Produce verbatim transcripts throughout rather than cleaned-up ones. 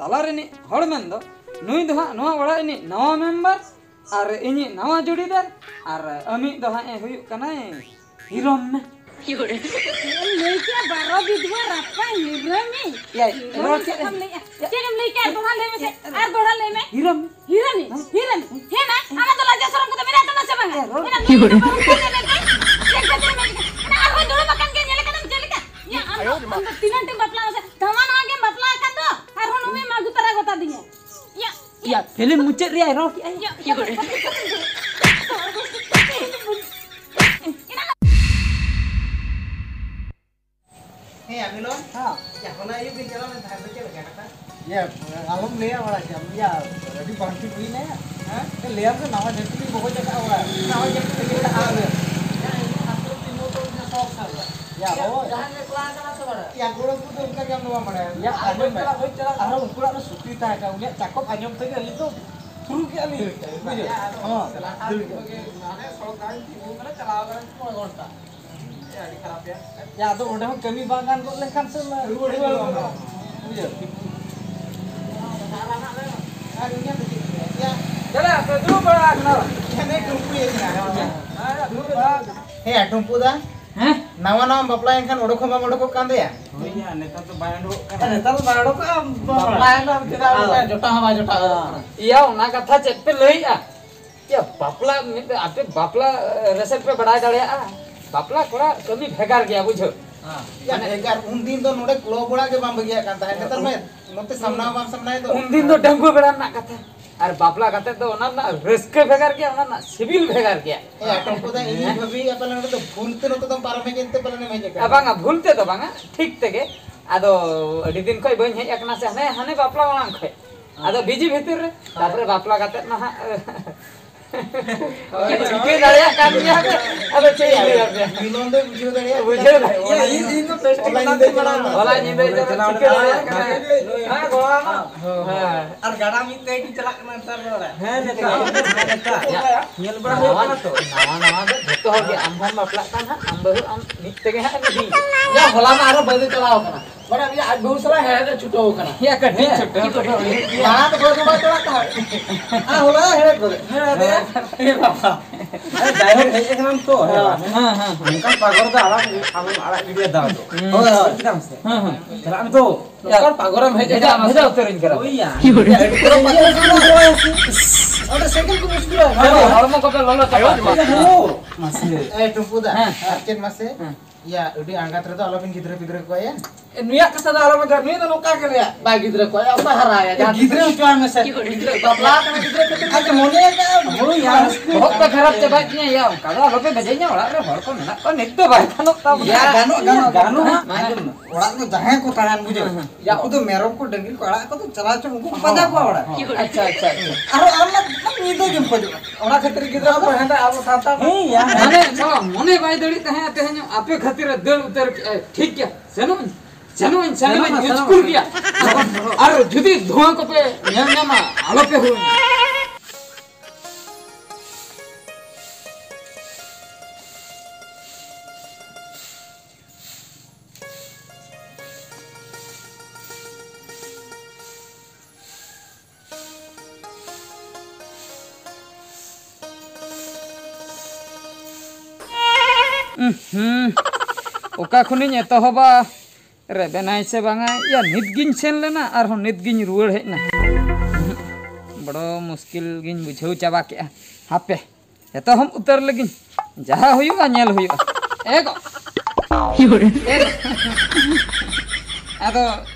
ᱛᱟᱞᱟ ᱨᱤᱱᱤᱡ ᱦᱚᱲ ᱢᱮᱱ ᱫᱚ, ᱱᱩᱭ ᱫᱚ ᱦᱟᱸᱜ ᱱᱚᱣᱟ ᱚᱲᱟᱜ ᱨᱤᱱᱤᱡ ᱱᱟᱣᱟ ᱢᱮᱢᱵᱟᱨ ᱟᱨ ᱤᱧᱤᱡ ᱱᱟᱣᱟ ᱡᱩᱲᱤᱫᱟᱨ, ᱟᱨ ᱟᱢᱤᱡ ᱫᱚ ᱦᱟᱸᱜ ᱮ ᱦᱩᱭᱩᱜ ᱠᱟᱱᱟᱭ ᱦᱤᱨᱚᱢ ᱢᱮ᱾ ᱪᱮᱫ ᱮᱢ ᱞᱟᱹᱭ ᱠᱮᱜᱼᱟ? ᱵᱟᱨᱚ ᱵᱤᱫᱷᱣᱟ ᱨᱟᱯᱟᱭ ᱦᱤᱨᱚᱢᱤ᱾ ᱮᱭᱟᱭ, ᱦᱤᱨᱚᱢ ᱨᱚᱲ ᱪᱮᱫ ᱪᱮᱫ ᱮᱢ ᱞᱟᱹᱭᱮᱜᱼᱟ? ᱪᱮᱫ ᱮᱢ ᱞᱟᱹᱭ ᱠᱮᱜᱼᱟ? ᱟᱨ ᱫᱚᱦᱲᱟ ᱞᱟᱹᱭ ᱢᱮᱥᱮ, ᱟᱨ ᱫᱚᱦᱲᱟ ᱞᱟᱹᱭ ᱢᱮ᱾ ᱦᱤᱨᱚᱢᱤ᱾ ᱦᱤᱨᱚᱢᱤ, ᱦᱤᱨᱚᱢᱤ᱾ ᱦᱮᱸ ᱢᱟ, ᱟᱢᱟᱜ ᱫᱚ ᱞᱟᱡᱟ ᱥᱚᱨᱚᱢ ᱠᱚᱫᱚ ᱢᱮᱱᱟᱜ ᱛᱟᱢᱟ ᱥᱮ ᱵᱟᱝᱟ? ᱮ, ᱨᱚᱲ ᱮᱱᱟ ᱱᱩᱭ ᱫᱚ ᱵᱟᱹᱦᱩ ᱠᱚ ᱧᱮᱞᱮᱫ ᱠᱟᱱ, ᱪᱮᱫ ᱠᱷᱟᱹᱛᱤᱨ ᱮᱢ ᱦᱮᱡ ᱠᱟᱱᱟ? ᱮᱱᱟ ᱟᱨᱦᱚᱸᱭ ᱫᱩᱲᱩᱵ ᱟᱠᱟᱱ ᱜᱮᱭᱟ, ᱧᱮᱞᱮ ᱠᱟᱱᱟᱢ ᱪᱮᱫ ᱞᱮᱠᱟ? ᱭᱟ, ᱟᱢ ᱫᱚ, ᱟᱢ ᱫᱚ ᱛᱤᱱᱟᱹᱜ ᱴᱤᱢ ᱵᱟᱯᱞᱟ ᱥᱮ ᱫᱷᱟᱣᱟ ᱱᱟᱣᱟ ᱜᱮᱢ ᱵᱟᱯᱞᱟ ᱟᱠᱟᱱ ᱫᱚ, ᱟᱨᱦᱚᱸ ᱱᱩᱭᱮᱢ ᱟᱹᱜᱩ ᱛᱟᱨᱟ ᱜᱚᱫ ᱟᱹᱫᱤᱧᱟ᱾ ᱭᱟ, ᱭᱟ, ᱯᱷᱤᱞᱢ ᱢᱩᱪᱟᱹᱫ ᱨᱮᱭᱟᱜ ᱨᱚᱲ ᱠᱮᱜᱼᱟᱭ᱾ ᱭᱟ, ᱭᱟ, ᱦᱮᱸ, ᱭᱟ, ᱢᱤᱞᱚᱱ᱾ ᱦᱮᱸ᱾ ᱭᱟ, ᱦᱚᱞᱟ ᱟᱹᱭᱩᱵ ᱵᱤᱱ ᱪᱟᱞᱟᱣ ᱞᱮᱱ ᱛᱟᱦᱮᱸᱫ ᱫᱚ, ᱪᱮᱫ ᱞᱮᱠᱟ ᱠᱟᱛᱷᱟ? ᱭᱟ, ᱟᱞᱚᱢ ᱞᱟᱹᱭᱟ ᱵᱟᱲᱟ ᱠᱮᱫᱟ᱾ ᱭᱟ, ᱟᱹᱰᱤ ᱵᱟᱹᱲᱛᱤ ᱦᱩᱭᱱᱟ᱾ ᱦᱮᱸ? ᱞᱟᱹᱭᱟᱢ ᱥᱮ, ᱱᱟᱣᱟ ᱡᱟᱹᱨᱥᱤ ᱞᱤᱧ ᱵᱚᱜᱚᱡ ᱟᱠᱟᱫᱼᱟ ᱚᱲᱟᱜ ᱨᱮ᱾ ᱱᱟᱣᱟ ᱡᱟᱹᱨᱥᱤ ᱞᱤᱧ ᱞᱟᱹᱭ ᱮᱫᱟ, ᱟᱨ ᱭᱟ, ᱤᱧ ᱦᱚᱸ ᱟᱥᱚᱞ ᱛᱤᱧ ᱱᱚᱣᱟ ᱫᱚ ᱢᱤᱫᱴᱮᱱ ᱥᱚᱠ ᱥᱟᱱᱟ᱾ ᱭᱟ, ᱦᱳᱭ᱾ ᱡᱟᱦᱟᱸ ᱜᱮ ᱠᱞᱟᱥ ᱠᱟᱱᱟ ᱥᱮ ᱵᱟᱲᱟᱭᱟ? ᱭᱟ, ᱜᱚᱲᱚ ᱠᱚᱫᱚ ᱚᱱᱠᱟ ᱜᱮ ᱟᱢ ᱫᱚ ᱵᱟᱢ ᱵᱟᱲᱟᱭᱟ᱾ ᱭᱟ, ᱟᱨ ᱟᱨᱦᱚᱸ ᱵᱟᱹᱧ ᱪᱟᱞᱟᱜ, ᱵᱟᱹᱧ ᱪᱟᱞᱟᱜ᱾ ᱟᱨᱦᱚᱸ ᱩᱱᱠᱩ ᱚᱲᱟᱜ ᱨᱮ ᱥᱩᱠᱨᱤ ᱛᱟᱦᱮᱸ ᱠᱟᱱᱟ, ᱩᱱᱤᱭᱟᱜ ᱪᱟᱠᱚᱵ ᱟᱸᱡᱚᱢ ᱛᱮᱜᱮ ᱟᱹᱞᱤᱧ ᱫᱚ ᱛᱷᱩᱨᱩ ᱠᱮᱜᱼᱟ ᱞᱤᱧ᱾ ᱵᱩᱡᱷᱟᱹᱣ? ᱦᱚᱸ᱾ ᱞᱟᱦᱟ ᱫᱤᱱ ᱠᱷᱚᱱ ᱜᱮ ᱢᱟᱱᱮ ᱥᱚᱲᱚᱠ ᱫᱷᱟᱨᱮᱧ ᱛᱤᱸᱜᱩ ᱠᱟᱱᱟ, ᱪᱟᱞᱟᱣ ᱠᱟᱱᱟ ᱢᱚᱬᱮ ᱜᱷᱚᱱᱴᱟ᱾ ᱟᱹᱰᱤ ᱠᱷᱟᱨᱟᱯ ᱭᱟ᱾ ᱭᱟ, ᱟᱫᱚ ᱚᱸᱰᱮ ᱦᱚᱸ ᱠᱟᱹᱢᱤ ᱵᱟᱝ ᱜᱟᱱ ᱜᱚᱫ ᱞᱮᱱᱠᱷᱟᱱ ᱥᱮ ᱚᱱᱟ ᱨᱩᱣᱟᱹᱲ ᱦᱤᱡᱩᱜ ᱟᱢ᱾ ᱵᱩᱡᱷᱟᱹᱣ? ᱟᱨ ᱩᱱᱤᱭᱟᱜ ᱫᱚ ᱪᱮᱫ ᱠᱚ ᱞᱟᱹᱭᱟ? ᱭᱟ᱾ ᱪᱟᱞᱟᱜ ᱯᱮ, ᱫᱩᱲᱩᱵ ᱵᱟᱲᱟ ᱟᱠᱟᱱᱟ᱾ ᱦᱮᱸ, ᱱᱩᱭ ᱴᱩᱢᱯᱩᱭ ᱦᱮᱡ ᱮᱱᱟ᱾ ᱦᱮᱸ, ᱫᱩᱲᱩᱵ ᱵᱟᱲᱟ ᱟᱠᱟᱱᱟ᱾ ᱦᱮᱸ, ᱭᱟ, ᱴᱩᱢᱯᱩ ᱫᱟ᱾ ᱦᱮᱸ? ᱱᱟᱣᱟ ᱱᱟᱣᱟᱢ ᱵᱟᱯᱞᱟᱭᱮᱱ ᱠᱷᱟᱱ ᱚᱰᱚᱠ ᱦᱚᱸ ᱵᱟᱢ ᱚᱰᱚᱠᱚᱜ ᱠᱟᱱ ᱫᱚᱭᱟ? ᱦᱳᱭ ᱭᱟ, ᱱᱮᱛᱟᱨ ᱫᱚ ᱵᱟᱭ ᱚᱰᱚᱠᱚᱜ ᱠᱟᱱᱟ᱾ ᱱᱮᱛᱟᱨ ᱫᱚ ᱵᱟᱭ ᱚᱰᱚᱠᱚᱜᱼᱟ, ᱵᱟᱯᱞᱟᱭᱮᱱᱟ, ᱪᱮᱫᱟᱜ ᱚᱰᱚᱠᱚᱜᱼᱟ? ᱡᱚᱴᱟᱣ ᱦᱚᱸ ᱵᱟᱭ ᱡᱚᱴᱟᱣ ᱠᱟᱱᱟ᱾ ᱭᱟ, ᱚᱱᱟ ᱠᱟᱛᱷᱟ ᱪᱮᱫ ᱯᱮ ᱞᱟᱹᱭᱮᱜᱼᱟ? ᱭᱟ, ᱵᱟᱯᱞᱟ ᱢᱤᱫ, ᱟᱯᱮ ᱵᱟᱯᱞᱟ, ᱮ, ᱨᱮᱥᱮᱫ ᱯᱮ ᱵᱟᱲᱟᱭ ᱫᱟᱲᱮᱭᱟᱜᱼᱟ? ᱵᱟᱯᱞᱟ ᱠᱚᱲᱟ ᱠᱟᱹᱢᱤ ᱵᱷᱮᱜᱟᱨ ᱜᱮᱭᱟ, ᱵᱩᱡᱷᱟᱹᱣ? ᱦᱮᱸ᱾ ᱭᱟ, ᱢᱟᱱᱮ ᱵᱷᱮᱜᱟᱨ, ᱩᱱᱫᱤᱱ ᱫᱚ ᱱᱚᱰᱮ ᱠᱞᱚᱵᱽ ᱚᱲᱟᱜ ᱜᱮ ᱵᱟᱢ ᱵᱟᱹᱜᱤᱭᱟᱜ ᱠᱟᱱ ᱛᱟᱦᱮᱸᱫ, ᱱᱮᱛᱟᱨ ᱢᱟ ᱱᱚᱛᱮ ᱥᱟᱢᱱᱟ ᱦᱚᱸ ᱵᱟᱢ ᱥᱟᱢᱱᱟᱭᱮᱫ ᱫᱚ᱾ ᱩᱱᱫᱤᱱ ᱫᱚ ᱰᱟᱺᱜᱩᱣᱟᱹ ᱵᱮᱲᱟ ᱨᱮᱱᱟᱜ ᱠᱟᱛᱷᱟ, ᱟᱨ ᱵᱟᱯᱞᱟ ᱠᱟᱛᱮ ᱫᱚ ᱚᱱᱟ ᱨᱮᱱᱟᱜ ᱨᱟᱹᱥᱠᱟᱹ ᱵᱷᱮᱜᱟᱨ ᱜᱮᱭᱟ, ᱚᱱᱟ ᱨᱮᱱᱟᱜ ᱥᱤᱵᱤᱞ ᱵᱷᱮᱜᱟᱨ ᱜᱮᱭᱟ᱾ ᱮ, ᱟᱴᱚᱢ ᱠᱚᱫᱟ, ᱤᱧᱤᱧ ᱦᱮᱸ? ᱵᱷᱟᱹᱵᱤᱭᱮᱫᱼᱟ ᱯᱟᱞᱮ ᱱᱚᱰᱮ ᱫᱚ ᱵᱷᱩᱞ ᱛᱮ ᱱᱚᱛᱮ ᱫᱚᱢ ᱯᱟᱨᱚᱢ ᱦᱮᱡ ᱮᱱᱛᱮ ᱯᱟᱞᱮᱱ ᱮᱢ ᱦᱮᱡ ᱟᱠᱟᱱᱟ᱾ ᱟ, ᱵᱟᱝᱟ, ᱵᱷᱩᱞ ᱛᱮ ᱫᱚ ᱵᱟᱝᱟ, ᱴᱷᱤᱠ ᱛᱮᱜᱮ᱾ ᱟᱫᱚ ᱟᱹᱰᱤ ᱫᱤᱱ ᱠᱷᱚᱱ ᱵᱟᱹᱧ ᱦᱮᱡ ᱟᱠᱟᱱᱟ ᱥᱮ, ᱦᱟᱱᱮ, ᱦᱟᱱᱮ ᱵᱟᱯᱞᱟ ᱢᱟᱲᱟᱝ ᱠᱷᱚᱱ᱾ ᱟᱫᱚ ᱵᱤᱡᱤ ᱵᱷᱤᱛᱤᱨ ᱨᱮ, ᱛᱟᱨᱯᱚᱨᱮ ᱵᱟᱯᱞᱟ ᱠᱟᱛᱮ ᱱᱟᱦᱟᱜ ᱪᱤᱠᱟᱹ ᱫᱟᱲᱮᱭᱟᱜ ᱠᱟᱱ ᱜᱮᱭᱟ ᱯᱮ᱾ ᱟᱫᱚ ᱪᱮᱫ ᱤᱧ ᱞᱟᱹᱭᱟ ᱯᱮᱭᱟ? ᱢᱤᱞᱚᱱ ᱫᱚᱭ ᱵᱩᱡᱷᱟᱹᱣ ᱫᱟᱲᱮᱭᱟᱜ ᱵᱩᱡᱷᱟᱹᱣ ᱠᱟᱱᱟ᱾ ᱫᱟᱲᱮᱭᱟᱜ ᱦᱚᱞᱟ ᱧᱤᱫᱟᱹ ᱪᱟᱞᱟᱣ ᱮᱱᱟ᱾ ᱦᱚᱞᱟ ᱧᱤᱫᱟᱹ ᱪᱟᱞᱟᱣ ᱮᱱᱟ᱾ ᱪᱤᱠᱟᱹ ᱫᱟᱲᱮᱭᱟᱜ ᱠᱟᱱᱟ? ᱦᱮᱸ, ᱜᱚᱲᱚ ᱟᱢᱟ᱾ ᱦᱮᱸ᱾ ᱟᱨ ᱜᱟᱰᱟ ᱢᱤᱫ ᱛᱮ ᱜᱮ ᱪᱟᱞᱟᱜ ᱠᱟᱱᱟ ᱱᱮᱛᱟᱨ ᱫᱚ᱾ ᱦᱮᱸ, ᱱᱮᱛᱟᱨ᱾ ᱧᱮᱞ ᱵᱟᱲᱟ ᱦᱩᱭᱩᱜ ᱠᱟᱱᱟ ᱛᱚ᱾ ᱱᱟᱣᱟ, ᱱᱟᱣᱟ ᱫᱚ ᱡᱷᱚᱛᱚ ᱦᱚᱲ ᱜᱮ, ᱟᱢ ᱦᱚᱸᱢ ᱵᱟᱯᱞᱟᱜ ᱠᱟᱱ ᱦᱟᱸᱜ, ᱟᱢ ᱵᱟᱹᱦᱩ ᱟᱢ ᱢᱤᱫ ᱛᱮᱜᱮ ᱦᱟᱸᱜ ᱮᱢ ᱤᱫᱤᱭᱮᱭᱟ᱾ ᱭᱟ, ᱦᱚᱞᱟ ᱢᱟ ᱟᱨᱚ ᱵᱟᱹᱭ ᱫᱚ ᱪᱟᱞᱟᱣ ᱠᱟᱱᱟ᱾ ᱵᱟᱲᱟᱭ ᱜᱮᱭᱟ, ᱟᱡ ᱵᱟᱹᱦᱩ ᱥᱟᱞᱟᱜ ᱦᱮᱲᱦᱮᱫ ᱮ ᱪᱷᱩᱴᱟᱹᱣ ᱠᱟᱱᱟ᱾ ᱭᱟ ᱠᱟᱹᱴᱤᱡ ᱦᱮᱸ᱾ ᱪᱷᱩᱴᱟᱹᱣ ᱠᱚᱫᱚ ᱦᱩᱭᱩᱜ ᱜᱮᱭᱟ᱾ ᱢᱟᱲᱟᱝ ᱫᱚ ᱵᱟᱹᱦᱩ ᱫᱚ ᱵᱟᱭ ᱪᱟᱞᱟᱜ ᱛᱟᱦᱮᱸᱫ᱾ ᱟᱨ ᱦᱚᱞᱟ ᱦᱮᱲᱦᱮᱫ ᱜᱚᱫ᱾ ᱦᱮᱲᱦᱮᱫ ᱮ᱾ ᱮ ᱵᱟᱵᱟ᱾ ᱟᱨ ᱡᱟᱭᱦᱳᱠ, ᱦᱮᱡ ᱟᱠᱟᱱᱟᱢ ᱛᱚ, ᱦᱮᱸ ᱵᱟᱝ? ᱦᱮᱸ, ᱦᱮᱸ᱾ ᱚᱱᱠᱟᱱ ᱯᱟᱜᱚᱨ ᱫᱚ ᱟᱲᱟᱜ, ᱟᱞᱚᱢ ᱟᱲᱟᱜ ᱜᱤᱰᱤᱭᱟ ᱫᱟᱣ ᱫᱚ᱾ ᱦᱩᱸ᱾ ᱦᱳᱭ, ᱦᱳᱭ᱾ ᱵᱩᱡᱽ ᱠᱮᱫᱟᱢ ᱥᱮ? ᱦᱮᱸ, ᱦᱮᱸ᱾ ᱪᱟᱞᱟᱜ ᱟᱢ ᱛᱚ᱾ ᱱᱚᱝᱠᱟᱱ ᱯᱟᱜᱚᱨᱮᱢ ᱦᱮᱡ ᱵᱷᱮᱡᱟ, ᱟᱠᱟᱱᱟ, ᱵᱷᱮᱡᱟ ᱢᱟᱥᱮ᱾ ᱩᱛᱟᱹᱨᱟᱹᱧ ᱠᱟᱱᱟ᱾ ᱦᱳᱭ ᱭᱟ᱾ ᱤᱧ ᱫᱚ ᱟᱹᱰᱤ ᱠᱚᱢ ᱯᱟᱜᱚᱨ ᱠᱟᱱᱟ᱾ ᱚᱸᱰᱮ ᱥᱟᱭᱠᱮᱞ ᱠᱚ ᱢᱩᱥᱠᱤᱞᱟ᱾ ᱦᱚᱲᱢᱚ, ᱦᱚᱲᱢᱚ ᱠᱚᱯᱮ ᱞᱚᱞᱚ ᱪᱟᱵᱟ ᱠᱚᱣᱟ᱾ ᱢᱟᱥᱮ᱾ ᱮ, ᱴᱩᱢᱯᱩ ᱫᱟ, ᱦᱮᱸ᱾ ᱟᱨ ᱪᱮᱫ ᱢᱟᱥᱮ? ᱦᱮᱸ᱾ ᱭᱟ, ᱟᱹᱰᱤ ᱟᱬᱜᱟᱛ ᱨᱮᱫᱚ ᱟᱞᱚᱵᱤᱱ ᱜᱤᱫᱽᱨᱟᱹ ᱯᱤᱫᱽᱨᱟᱹ ᱠᱚᱣᱟ ᱭᱟ᱾ ᱮ, ᱱᱩᱭᱟᱜ ᱠᱟᱛᱷᱟ ᱫᱚ ᱟᱞᱚᱢ ᱟᱸᱡᱚᱢ, ᱱᱩᱭ ᱫᱚ ᱱᱚᱝᱠᱟ ᱜᱮ ᱞᱟᱹᱭᱟ, ᱵᱟᱭ ᱜᱤᱫᱽᱨᱟᱹ ᱠᱚᱣᱟ ᱭᱟ, ᱚᱠᱚᱭ ᱦᱟᱨᱟᱭᱟ? ᱡᱟᱦᱟᱸ ᱜᱤᱫᱽᱨᱟ ᱦᱚᱪᱚᱣᱟᱭ ᱢᱮᱥᱮ᱾ ᱜᱤᱫᱽᱨᱟᱹ ᱵᱟᱯᱞᱟ ᱠᱟᱱᱟ, ᱜᱤᱫᱽᱨᱟᱹ ᱠᱷᱟᱹᱛᱤᱨ ᱟᱪᱪᱷᱟ, ᱢᱚᱱᱮ ᱟᱠᱟᱫ ᱦᱳᱭ ᱭᱟ, ᱵᱚᱦᱚᱜ ᱯᱮ ᱠᱷᱟᱨᱟᱯ ᱪᱟᱵᱟᱭᱮᱫ ᱛᱤᱧᱟ ᱭᱟ, ᱚᱱᱠᱟ ᱫᱚ ᱟᱞᱚᱯᱮ ᱵᱷᱮᱡᱟᱧᱟ, ᱚᱲᱟᱜ ᱨᱮ ᱦᱚᱲ ᱠᱚ ᱢᱮᱱᱟᱜ ᱠᱚᱣᱟ, ᱱᱤᱛ ᱫᱚ ᱵᱟᱭ ᱜᱟᱱᱚᱜ ᱛᱟᱵᱚᱱᱟ᱾ ᱭᱟ, ᱜᱟᱱᱚᱜ, ᱜᱟᱱᱚᱜ, ᱜᱟᱱᱚᱜ᱾ ᱜᱟᱱᱚᱜᱼᱟ᱾ ᱟᱸᱡᱚᱢ ᱢᱮ, ᱚᱲᱟᱜ ᱨᱮ ᱡᱟᱦᱟᱸᱭ ᱠᱚ ᱛᱟᱦᱮᱱ, ᱵᱩᱡᱷᱟᱹᱣ᱾ ᱦᱮᱸ, ᱦᱮᱸ᱾ ᱩᱱᱠᱩ ᱫᱚ ᱢᱮᱨᱚᱢ ᱠᱚ, ᱰᱟᱹᱝᱨᱤ ᱠᱚ ᱟᱲᱟᱜ ᱠᱚᱫᱚ ᱪᱟᱞᱟᱣ ᱦᱚᱪᱚ, ᱩᱱᱠᱩ ᱠᱚ ᱯᱟᱸᱡᱟ ᱠᱚᱣᱟ ᱚᱲᱟᱜ᱾ ᱟᱪᱪᱷᱟ, ᱟᱪᱪᱷᱟ, ᱟᱪᱪᱷᱟ᱾ ᱟᱨᱚ ᱟᱢ ᱢᱟ ᱧᱤᱫᱟᱹ ᱜᱮᱢ ᱠᱷᱚᱡᱚᱜᱼᱟ᱾ ᱚᱱᱟ ᱠᱷᱟᱹᱛᱤᱨ ᱜᱤᱫᱽᱨᱟᱹ ᱠᱚ ᱦᱮᱸᱫᱟ ᱟᱵᱚ ᱥᱟᱱᱛᱟᱲ ᱢᱟ᱾ ᱦᱮᱸ ᱭᱟ᱾ ᱢᱟᱱᱮ ᱥᱟᱞᱟ ᱢᱚᱱᱮ ᱵᱟᱭ ᱫᱟᱲᱮᱭᱟᱜ ᱛᱟᱦᱮᱸᱫ, ᱛᱮᱦᱮᱧ ᱟᱯᱮ ᱠᱷᱟᱹᱛᱤᱨ ᱮ ᱫᱟᱹᱲ ᱩᱛᱟᱹᱨ ᱠᱮᱜᱼᱟᱭ᱾ ᱴᱷᱤᱠ ᱜᱮᱭᱟ, ᱥᱮᱱᱚᱜ ᱟᱹᱧ, ᱥᱮᱱᱚᱜ ᱟᱹᱧ, ᱥᱮᱱᱚᱜ ᱟᱹᱧ, ᱥᱮᱱᱚᱜ ᱟᱹᱧ᱾ ᱩᱥᱠᱩᱨ ᱜᱮᱭᱟ᱾ ᱟᱨ ᱡᱩᱫᱤ ᱫᱷᱩᱣᱟᱹ ᱠᱚᱯᱮ ᱧᱮᱞ ᱧᱟᱢᱟ, ᱟᱞᱚᱯᱮ ᱦᱩᱲᱩᱝᱟ᱾ ᱩᱸᱦᱩᱸ᱾ ᱚᱠᱟ ᱠᱷᱚᱱᱤᱧ ᱮᱛᱚᱦᱚᱵᱟ? ᱨᱮᱵᱮᱱᱟᱭ ᱥᱮ ᱵᱟᱝᱟ? ᱭᱟ, ᱱᱤᱛ ᱜᱤᱧ ᱥᱮᱱ ᱞᱮᱱᱟ, ᱟᱨᱦᱚᱸ ᱱᱤᱛ ᱜᱤᱧ ᱨᱩᱣᱟᱹᱲ ᱦᱮᱡ ᱮᱱᱟ᱾ ᱩᱸᱦᱩᱸ᱾ ᱵᱚᱲᱚ ᱢᱩᱥᱠᱤᱞ ᱜᱤᱧ ᱵᱩᱡᱷᱟᱹᱣ ᱪᱟᱵᱟ ᱠᱮᱜᱼᱟ᱾ ᱦᱟᱯᱮ, ᱮᱛᱚᱦᱚᱵ ᱩᱛᱟᱹᱨ ᱞᱮᱜᱤᱧ᱾ ᱡᱟᱦᱟᱸ ᱦᱩᱭᱩᱜᱼᱟ, ᱧᱮᱞ ᱦᱩᱭᱩᱜᱼᱟ᱾ ᱮ ᱜᱚ᱾ ᱮ ᱜᱚ᱾ ᱟᱫᱚ